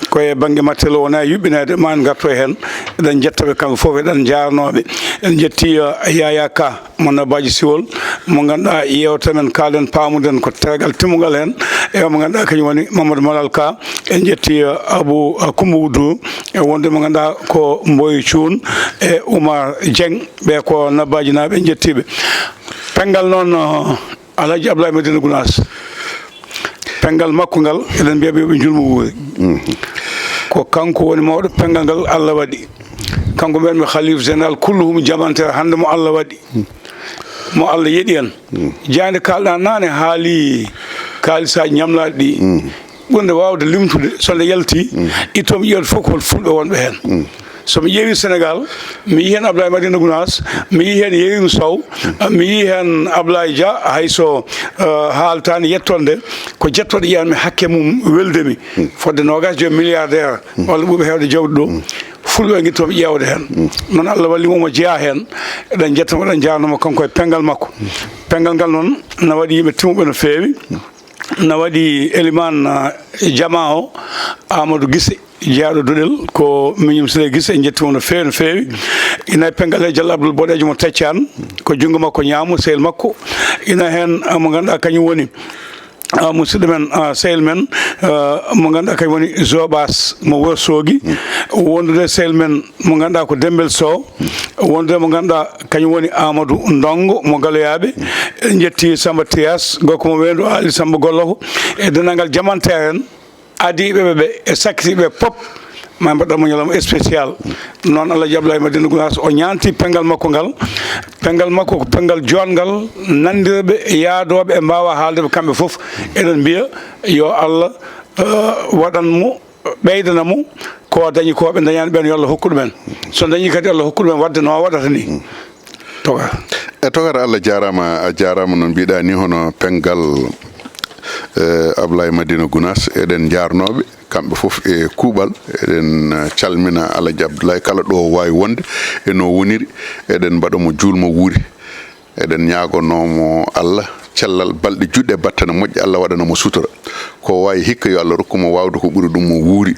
Ko e bannge matériel o wona e yuɓɓinaade, ma en ngarto e heen. Eɗen njetta ɓe kamɓe fof, eɗen njaarnoo ɓe. En njetti eh, Yaya Ka, mo Nabbaaji Siwol, mo ngannduɗaa, yeewtere men kaalen, paamuɗen ko tergal timmungal heen, e mo ngannduɗaa kañum woni Mamadou Malal Ka. En njetti eh, Abou eh, Coumba Wuddu, e wonde mo ngannduɗaa ko Mboy Cuun e Oumar Dieng, ɓe ko Nabbaaji naaɓe, en njettii ɓe. Penngal noon, eh, Alhaji Abdoulaye Madina Gounass, penngal makko ngal, eɗen mbiya ɓe yo ɓe njulmo wuuri. Ko kanko woni mawɗo penngal ngal, Allah waɗi. Kanko mbiyatmi Khalife Général kulluhum, jamanteeɗo hannde mo Allah waɗi, mo Allah yeɗi en. Jaaynde kaalɗaa naane, haali kaalisaaji ñamlaaɗi ɗi. Ɓurnde waawde limtude, so nde yalti, itto mi ƴeewde fof ko hol fulɓe wonɓe heen. So mi ƴeewi Senegaal, mi yii heen Abdoulaye Madina Gounass, mi yii heen Yérim Sow, mi yii heen Abdoulaye Dia, hay so eh, haaltaani yettoonde, ko jettooɗo ƴeewanmi hakke mum, weldi mi. Fodde noogaas e joy milliardaire, walla ɓurɓe heewde jawdi ɗo, fulɓe ngiɗtoo mi ƴeewde heen. Noon Allah walli mo, omo jeyaa heen, eɗen njetta mo, eɗen njaarnoo mo, kanko e penngal makko. Penngal ngal noon na waɗi yimɓe timmuɓe no feewi, na waɗi Elimaan eh, Jamaa o, Amadou Gise, jeyaaɗo Duɗel, ko miñum Siré Gise, en njettii mo no feewi, no feewi. Ina e penngal he Jallo Abdoul Boɗeejo mo Teccaan, ko junngo makko ñaamo, sehil makko. Ina heen eh, mo ngannduɗaa kañum woni ah, musidɗo men, ah, sehil men, ah, mo ngannduɗaa kañum woni Jobaas mo Wourossogui, wondude sehil men mo ngannduɗaa ko Dembel Sow, wondude mo ngannduɗaa kañum woni Amadou Ndongo mo Galoyaaɓe. En njetti Samba Tiyas, gorko mo Weendu, Aali Samba Golloko, e denndaangal jamanteer en, adiiɓe ɓe ɓe e sakkitiiɓe ɓe pop, ma mbaɗan mo ñalawma spécial. Noon Alhaji Abdoulaye Madina Gounass o ñaanti penngal makko ngal. Penngal makko ko penngal joɗngal, nanndirɓe, yaadooɓe e mbaawa haalde ɓe kamɓe fof. Eɗen mbiya yo Allah eh, waɗan mo, ɓeydana mo ko o dañi, ko ɓe dañaani ɓeen, yo Allah hokku ɗumen. So dañi kadi, Allah hokku ɗumen waɗde no o waɗata ni. Toga. E togata, Allah jaaraama, a jaaraama no mbiɗa ni, hono penngal eh, Ablaye Madina Gounass, eɗen njaarnooɓe kamɓe fof e kuuɓal. Eɗen eh, calmina Alhaji Abdoulaye kala ɗo o waawi wonde e no woniri. Eɗen mbaɗa mo juulmo wuuri. Eɗen ñaagonoo mo Allah cellal, balɗe juɗɗe, battane moƴƴe, Allah waɗana mo sutura. Ko o waawi hikka, yo Allah rokku mo waawde ko ɓuri ɗum mo wuuri.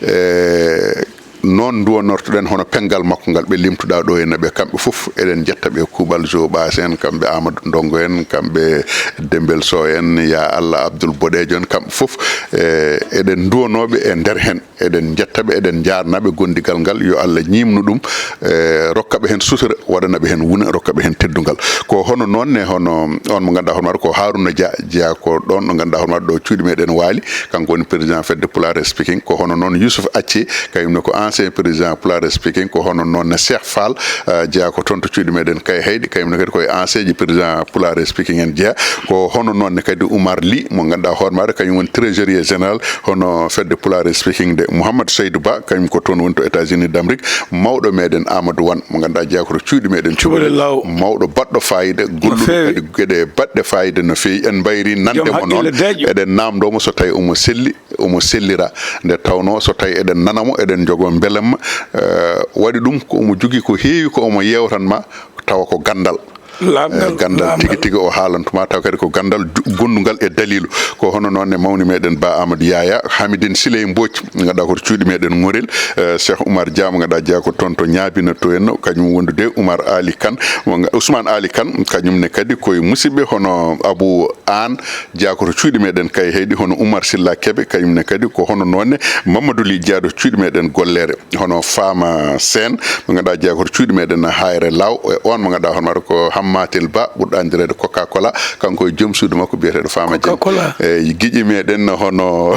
E noon nduwanortoɗen hono penngal makko ngal, ɓe limtuɗaa ɗo e naɓe, kamɓe fof eɗen njetta ɓe, kuuɓal Jobaas en, kamɓe Amadou Ndongo en, kamɓe Dembel Sow en, ya Allah Abdoul Boɗeejo en, kamɓe fof e eɗen nduwanooɓe e nder heen. Eɗen njetta ɓe, eɗen njaarna ɓe, gondigal ngal yo Allah ñiimnu ɗum, e rokka ɓe heen sutura, waɗana ɓe heen wuna, rokka ɓe heen teddungal. Ko hono noon ne, hono oon mo ngannduɗaa hoore maaɗo ko Harouna Dia, jeyaa ko ɗoon ɗo ngannduɗaa hoore maaɗo ɗo cuuɗi meɗen Waali, kanko woni président fedde Pulaar Speaking. Ko hono noon Youssouf Acce, kañum ne ko ancien président Pulaar Speaking. Ko hono noon ne Cheikh Fall, eh, jeyaa ko toon to cuuɗi meɗen Kayhayɗi, kañum ne kadi koye ancien ji président Pulaar Speaking en jeyaa. Ko hono noon ne kadi Oumar Ly mo ngannduɗaa hoore maaɗo kañum woni trésorier général hono fedde Pulaar Speaking nde. Mouhammad Seydou Ba, kañum ko toon woni to États-Unis d'Amérique. Mawɗo meɗen Amadou Wane mo ngannduɗaa jeyaa ko to cuuɗi meɗen Cubalel Law. Mawɗo baɗɗo fayida, golluɗo kadi geɗe baɗɗe fayida no feewi. En mbayri nande mo noon. Eɗen naamndoo mo so tawi omo selli, omo sellira. Nde tawnoo so tawi eɗen nana mo, eɗen njogoo mbelamma. Eh, waɗi ɗum ko omo jogii ko heewi ko omo yeewtan ma, tawa ko ganndal. Laaɓngal, eh, ganndal laaɓngal. Tigi tigi o haalantuma, taw kadi ko ganndal ju-, gondungal e daliilu. Ko hono noon ne mawni meɗen Ba Amadou Yaya, Hamidine Siley Mbodj, ngannduɗaa ko to cuuɗi meɗen Ŋorel, eh, Cheikh Oumar Dia, mo ngannduɗaa jeyaa ko toon to Ñaabina to en, kañum wondude Oumar Ali Kane, mo nga-, Ousmane Ali Kane, kañum ne kadi koye musidɓe hono Abou Aan, jeyaa ko to cuuɗi meɗen Kayhayɗi, hono Oumar Silla Kebe, kañum ne kadi ko hono noon ne Mamadou Ly jeyaa to cuuɗi meɗen Gollere. Hono Fama Sène, mo ngannduɗaa jeyaa ko to cuuɗi meɗen Hayre Law, e on mo ngannduɗaa hono maɗa ko Hammatel Ba, ɓurɗo anndireede Coca Cola, kanko e joom suudu makko biyeteeɗo Fama Dieng. Coca Cola. E giƴi meɗen hono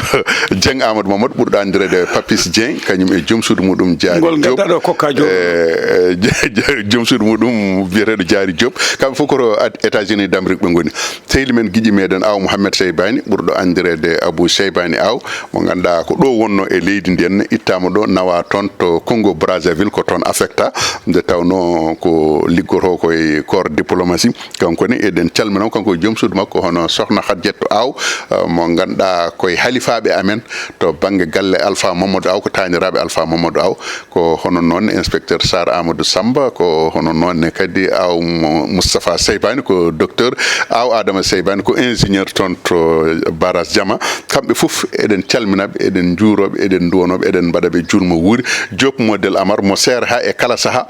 Dieng Amadou Mamadou, ɓurɗo anndireede Papis Dieng, kañum e joom suudu muɗum Diary Ngol Diop. Gaddaɗo Coca Diop. E, e, joom suudu muɗum biyeteeɗo Diary Diop. Kamɓe fof ko to Ad-, États-Unis d'Amérique ɓe ngoni. Sehil men giƴi meɗen Aw Mouhamed Seybani, ɓurɗo anndireede Abou Seybani Aw, mo ngannduɗaa ko ɗo wonno e leydi ndi en, ittaama ɗo, nawa toon to Congo Brazzaville, ko toon affecta, nde tawnoo ko liggotoo ko e corps diplomatie. Kanko ne, eɗen calmina mo, kanko e joom suudu makko, hono Sokhna Khadijatou Aw, eh, mo ngannduɗaa ko e halifaaɓe amen to bannge galle Alpha Mamadou Aw, ko taaniraaɓe Alpha Mamadou Aw. Ko hono noon inspecteur Sarr Amadou Samba, ko hono noon ne kadi Aw Mo-, Moustapha Seybani, ko docteur Aw Adama Seybani, ko ingénieur toon to barrage Diama. Kamɓe fof eɗen calminaɓe, eɗen njuuroɓe, eɗen nduwanoɓe, eɗen mbaɗaɓe juulmo wuuri. Diop Model Amar mo seere ha e kala saha.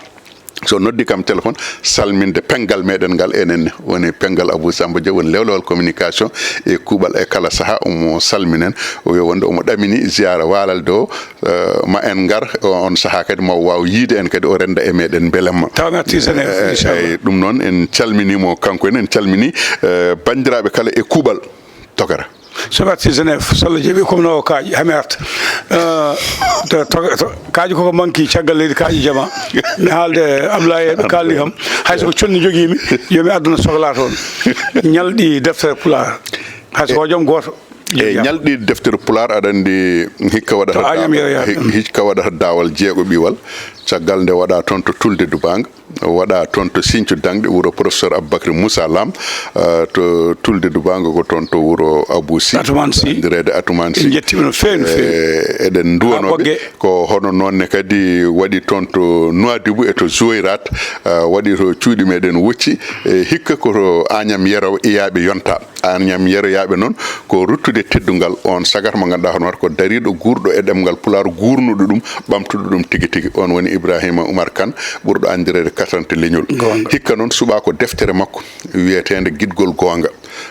So noddi kam téléphone, salminde penngal meɗen ngal enen ne. Woni penngal Abou Samba Diop, woni lewlewal communication e kuuɓal e kala saha, omo salminen. O wiya wonde omo ɗamini ziyaara Waalalde o, eh, ma en ngar o-, on saha kadi ma o waaw yiide en kadi, o renda e meɗen mbelamma. Tawa mi arti Genève, eh, inchallah. Eyyi, ɗum noon en calminimo kanko en, en calmini, eh, banndiraaɓe kala e kuuɓal Tokara. So mi arti Genève, so Allah jaɓi, comme no o kaaƴi, ha mi arta. Eh, to, to, to, kaaƴi koko manki caggal leydi kaaƴi jama. Mi haalde Ablaye, ɓe kaalni kam. Hay so ko conni jogiimi, yo mi addana sokla toon. Ñalɗi deftere Pulaar. Hay so ko joom gooto. Eyyi, ñalɗi deftere Pulaar, aɗa anndi hikka waɗata To Agnam daawal, Yero Yaaɓe. Hi-, hikka waɗata daawal jeego ɓiwal. Caggal nde waɗa toon to Tulde Dubaanga, waɗa toon to Sinthiou Dangde, wuro professeur Aboubacry Moussa Lam, eh, to Tulde Dubaanga ko toon to wuro Abou Sy, Atoumane Sy. Anndireede Atoumane Sy. En njettiima no feewi, no feewi. Eh, eɗen nduwano ɓe. Ko hono noon ne kadi waɗi toon to Nouadhibou e to Zouérate, eh, waɗi to cuuɗi meɗen Wocci, eh, hikka ko to Agnam Yero Yaaɓe yonta. Agnam Yero Yaaɓe noon ko ruttude teddungal on sagata mo ngannduɗaa hono wata ko dariiɗo guurɗo e ɗemngal Pulaar, guurnuɗo ɗum, ɓamtuɗo ɗum tigi tigi. On woni Ibrahima Oumar Kane, ɓurɗo anndireede Katante Leñol. Goonga. Hikka noon suɓaa ko deftere makko wiyeteende Giɗgol Goonga.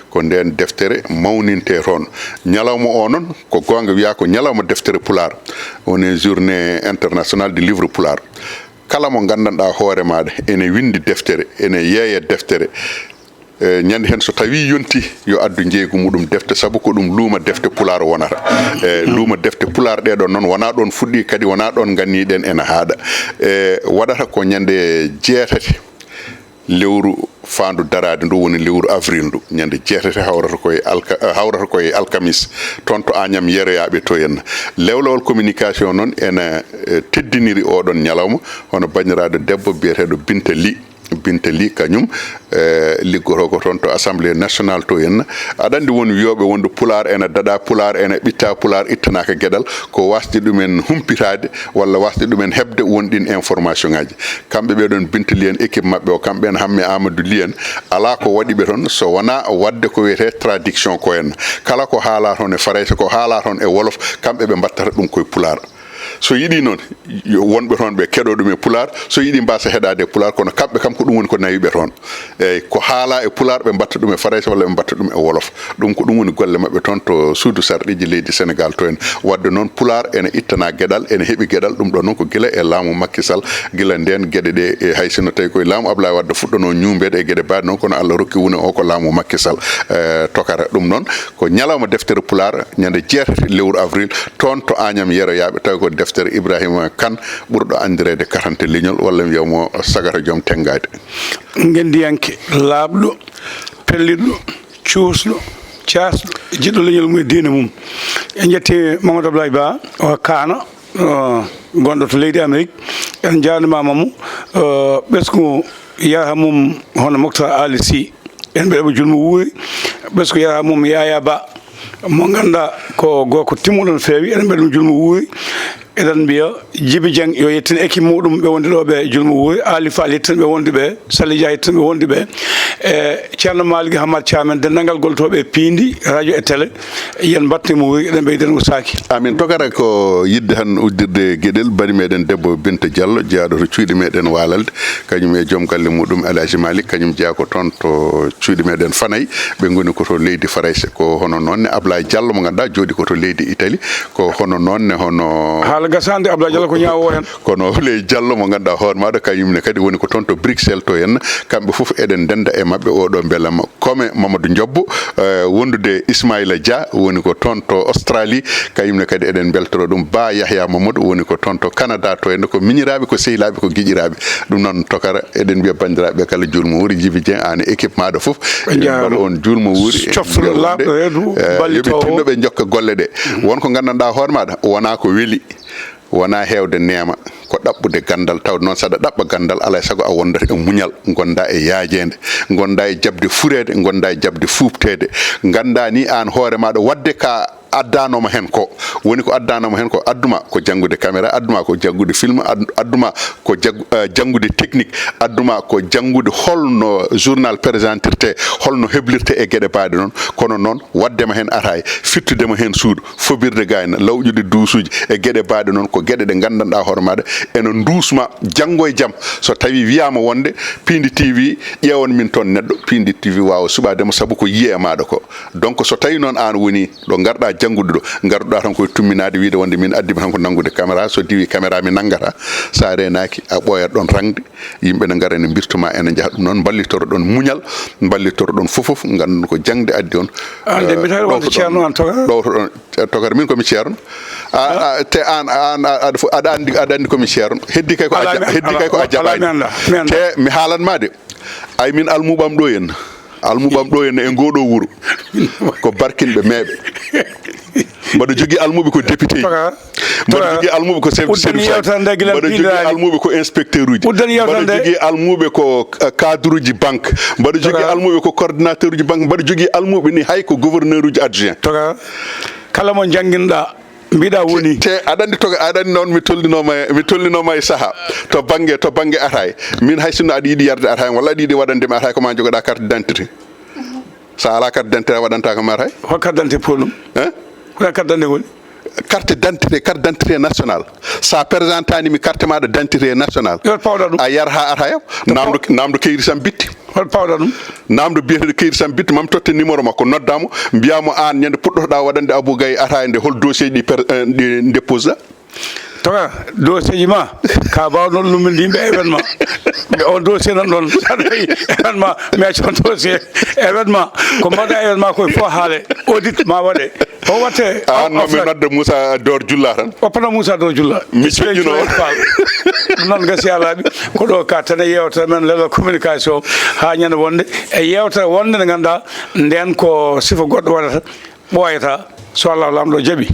Ko ndeen deftere mawnintee toon. Ñalawma o noon ko goonga wiyaa ko ñalawma deftere Pulaar. Woni journée internationale du livre Pulaar. Kala mo nganndanɗaa hoore maaɗa ene winndi deftere, ene yeeya deftere, e, ñande heen so tawii yontii, yo addu njeeygu muɗum defte, sabu ko ɗum luuma defte Pulaar wonata. E, luuma defte Pulaar ɗee ɗoon noon, wonaa ɗoon fuɗɗii, kadi wonaa ɗoon nganniɗen ena haaɗa. E, waɗata ko ñande jeetati lewru faandu daraade ndu, woni lewru avril ndu, ñande jeetati hawrata koye alka-, hawrata koye alkamis, toon to Agnam Yero Yaaɓe to en. Lewlewol communication noon ena, e, teddiniri oɗon ñalawma, hono banndiraaɗo debbo biyeteeɗo Binta Ly. Binta Ly kañum, eh, liggotoo ko toon to Assemblée nationale to en. Aɗa anndi won wiyooɓe wonde Pulaar ena daɗa, Pulaar ena ɓitta, Pulaar ittanaaka geɗal, ko waasde ɗumen humpitaade walla waasde ɗumen heɓde won ɗiin information ŋaaji. Kamɓe ɓee ɗoon Binta Ly en, équipe maɓɓe o, kamɓe en Hamme Amadou Ly en, alaa ko waɗi ɓe toon so wonaa waɗde ko wiyetee traduction ko en. Kala ko haalaa toon e Farayse, ko haalaa toon e Wolof, kamɓe ɓe mbaɗtata ɗum koye Pulaar. So yiɗii noon, yo wonɓe toon ɓe keɗoo ɗum e Pulaar, so yiɗii mbaasa heɗaade e Pulaar, kono kamɓe kam ko ɗum woni ko nawi ɓe toon. Eeyi, ko haalaa e Pulaar, ɓe mbaɗta ɗum e Farayse walla ɓe mbaɗta ɗum e Wolof. Ɗum ko ɗum woni golle maɓɓe toon to suudu sarɗiiji leydi Senegaal to en. Waɗde noon, Pulaar ene ittana geɗal, ene heɓi geɗal, ɗum ɗoon noon ko gila e laamu Makki Sal, gila ndeen geɗe ɗe, e hay sinno tawi koye laamu Ablaye Wadde fuɗɗanoo ñuumbeede e geɗe baaɗe noon, kono Allah rokki wune o ko laamu Makki Sal, eh, tokara. Ɗum noon, ko ñalawma deftere Pulaar, ñande jeetati lewru avril, toon to Agnam Yero Yaaɓe, tawi ko deftere Ibrahima Kane, ɓurɗo anndireede Katante Leñol, walla mi wiya mo Sagata Joom Tenngaade. Ngenndiyanke, laaɓɗo, pelliɗɗo, cuusɗo, caasɗo, jiɗɗo leñol mum e diine mum. En njetti Mamadou Abdoulaye Ba, o Kaana, o gonɗo to leydi Amérique. En njaarnimaama mo, o ɓesngu yaha mum hono Moctar Ali Sy. En mbeɗa mo juulmo wuuri, ɓesngu yaha mum Yaya Ba, mo ngannduɗaa ko gorko timmuɗo no feewi, en mbeɗa mo juulmo wuuri. Eɗen mbiya Jibi Dieng yo yettin équipe muɗum ɓe wondi ɗo ɓe, Julmo Wuuri, Ali Fall yettin ɓe wondi ɓe, Sali Dia yettin ɓe wondi ɓe, e Ceerno Malick Hammat Thiam en, denndangal gollotooɓe e piindi, radio e télé, yen mbaɗte mo wuuri, eɗen ɓeyden usaaki. Amin. Tokara ko yiɗde tan uddirde geɗel bani meɗen debbo Binta Diallo, jeyaaɗo to cuuɗi meɗen Waalalde, kañum e joom galle muɗum El Hadji Malick, kañum jeyaa ko toon to cuuɗi meɗen Fanay, ɓe ngoni ko to leydi Farayse. Ko hono noon ne Ablaye Diallo mo ngannduɗaa jooɗi ko to leydi Italie, ko hono noon ne hono Haala gasaande, Ablaye Diallo ko ñaawo o en. Kono Houleye Diallo mo ngannduɗaa hoore maaɗo, kañum ne kadi woni ko toon to Bruxelles to en, kamɓe fof eɗen ndennda e maɓɓe oɗo mbelamma. Kome Mamadou Diop, eh, wondude Ismaïla Dia, woni ko toon to Australie, kañum ne kadi eɗen mbeltoro ɗum. Ba Yahya Mamadou woni ko toon to Canada to en, ko miñiraaɓe, ko sehilaaɓe, ko giƴiraaɓe. Ɗum noon, Tokara, eɗen mbiya banndiraaɓe kala juulmo wuuri, Jibi Dieng, aan e équipe maaɗo fof. Ɓe njaaraama. Mbaɗa on juulmo wuuri. Coftal laaɓɗo reedu, eh, ballitoowo. Yo ɓe tinno ɓe njokka golle ɗe. Won ko nganndanɗaa hoore maaɗa, wonaa ko weli. Wonaa heewde neema, ko ɗaɓɓude ganndal, tawde noon saɗa ɗaɓɓa ganndal, alaa e sago a wondat e muñal, ngondaa e yaajeende, ngondaa e jaɓde fureede, ngondaa e jaɓde fuupteede, nganndaa ni aan hoore maaɗa waɗde ka addanoma heen ko. Woni ko addanoma heen ko, adduma ko janngude caméra, adduma ko janngude film, ad-, adduma ko jag-, eh, janngude technique, adduma ko janngude holno journal présentirte, holno heblirte e geɗe baaɗe noon. Kono noon, waɗdema heen ataaya, fittudema heen suudu, fobirde gayna, lawƴude duusuuji e geɗe baaɗe noon, ko geɗe ɗe nganndanɗaa hoore maaɗa ene nduusma janngo e jam. So tawii wiyaama wonde Piindi T V ƴeewan min toon neɗɗo, Piindi T V waawa suɓaade mo, sabu ko yiyee e maaɗa ko. Donc, so tawii noon aan woni ɗo ngarɗaa janngude ɗo, ngarduɗaa tan koye tumminaade, wiyde wonde min addima tan ko nanngude caméra, so diwii caméra mi nanngata, so a reenaaki a ɓooyat ɗoon raŋde. Yimɓe ne ngara ne mbirtoma, ene njaha. Ɗum noon, mballitoro ɗon muñal, mballitoro ɗon fof fof, ngannduɗon ko jaŋde addi on. Aan de, eh, mbiyata wonde ɗowto ɗon, ceerno aan, Tokara? Ɗowto ɗon, eh, Tokara, min ko mi ceerno. A, a, te aan, aan, a, aɗa fo-, aɗa anndi, aɗa anndi ko mi ceerno. Heddi kay ko a Alaa, ja-, mi, heddi alaa, kay ko a alaa, jaɓaani. Mi anndaa, mi anndaa. Te mi haalan ma de. Ay, min almuɓam ɗo en. Almuɓam ɗo en e ngoɗo wuro. Ko barkinɓe meeɓe. Mbaɗa jogii almuɓe ko député ji. Tokara, mbaɗa jogii almuɓe ko chef de service aji. Mbaɗa jogii almuɓe ko inspecteur uji. Uddan yewtere nde. Mbaɗa jogii almuɓe ko, eh, cadre uji banque. Mbaɗa jogii almuɓe ko coordinateur uji banque. Mbaɗa jogii almuɓe ni hay ko gouverneur uji adjoint. Tokara, kala mo njannginɗaa, mbiɗa woni. Te, te aɗa anndi Tokara, aɗa anndi noon mi tolninooma, mi tolninooma e saha. To bannge, to bannge ataaya. Min hay sinno aɗa yiɗi yarde ataaya, walla aɗa yiɗi waɗande mi ataaya, ko ma jogoɗaa carte d'identité. So a alaa carte d'identité, a waɗantaako mi ataaya. Hol carte d'identité pour ɗum? Hein? Ko carte d'identité woni? Carte d'identité, carte d'identité nationale. So a présentani mi carte maaɗa d'identité nationale, a yar haa ataaya. Naamndo, naamndo Keyri Sam Bitti. Hol pawɗa ɗum? Naamndo biyeteeɗo Keyri Sam Bitti, mami totte numéro makko, noddaa mo, mbiyaa mo aan ñande puɗɗotoɗaa waɗande Abou Gaye ataaya nde, hol dossier ɗi per-, eh, ɗi ndepposeɗaa? Tokara, dossier ji ma, ka mbaawno lumminde yimɓe événement. On dossier nan ɗon, sa tawi événement, mi acca on dossier événement. Ko mbaɗa événement koye fof haale, audit ma waɗe. O watte. Aan, no mi nodda Moussa Dor Julla tan. Oppana Moussa Dor Julla. Mi joƴƴino. Ɗum noon gasi a laaɓi. Ko ɗo ka tene yewtere men Leral Communication. Haa ñande wonde e yewtere wonde nde ngannduɗaa nden ko sifa goɗɗo waɗata, ɓooyata. So Allah Laamɗo jaɓi.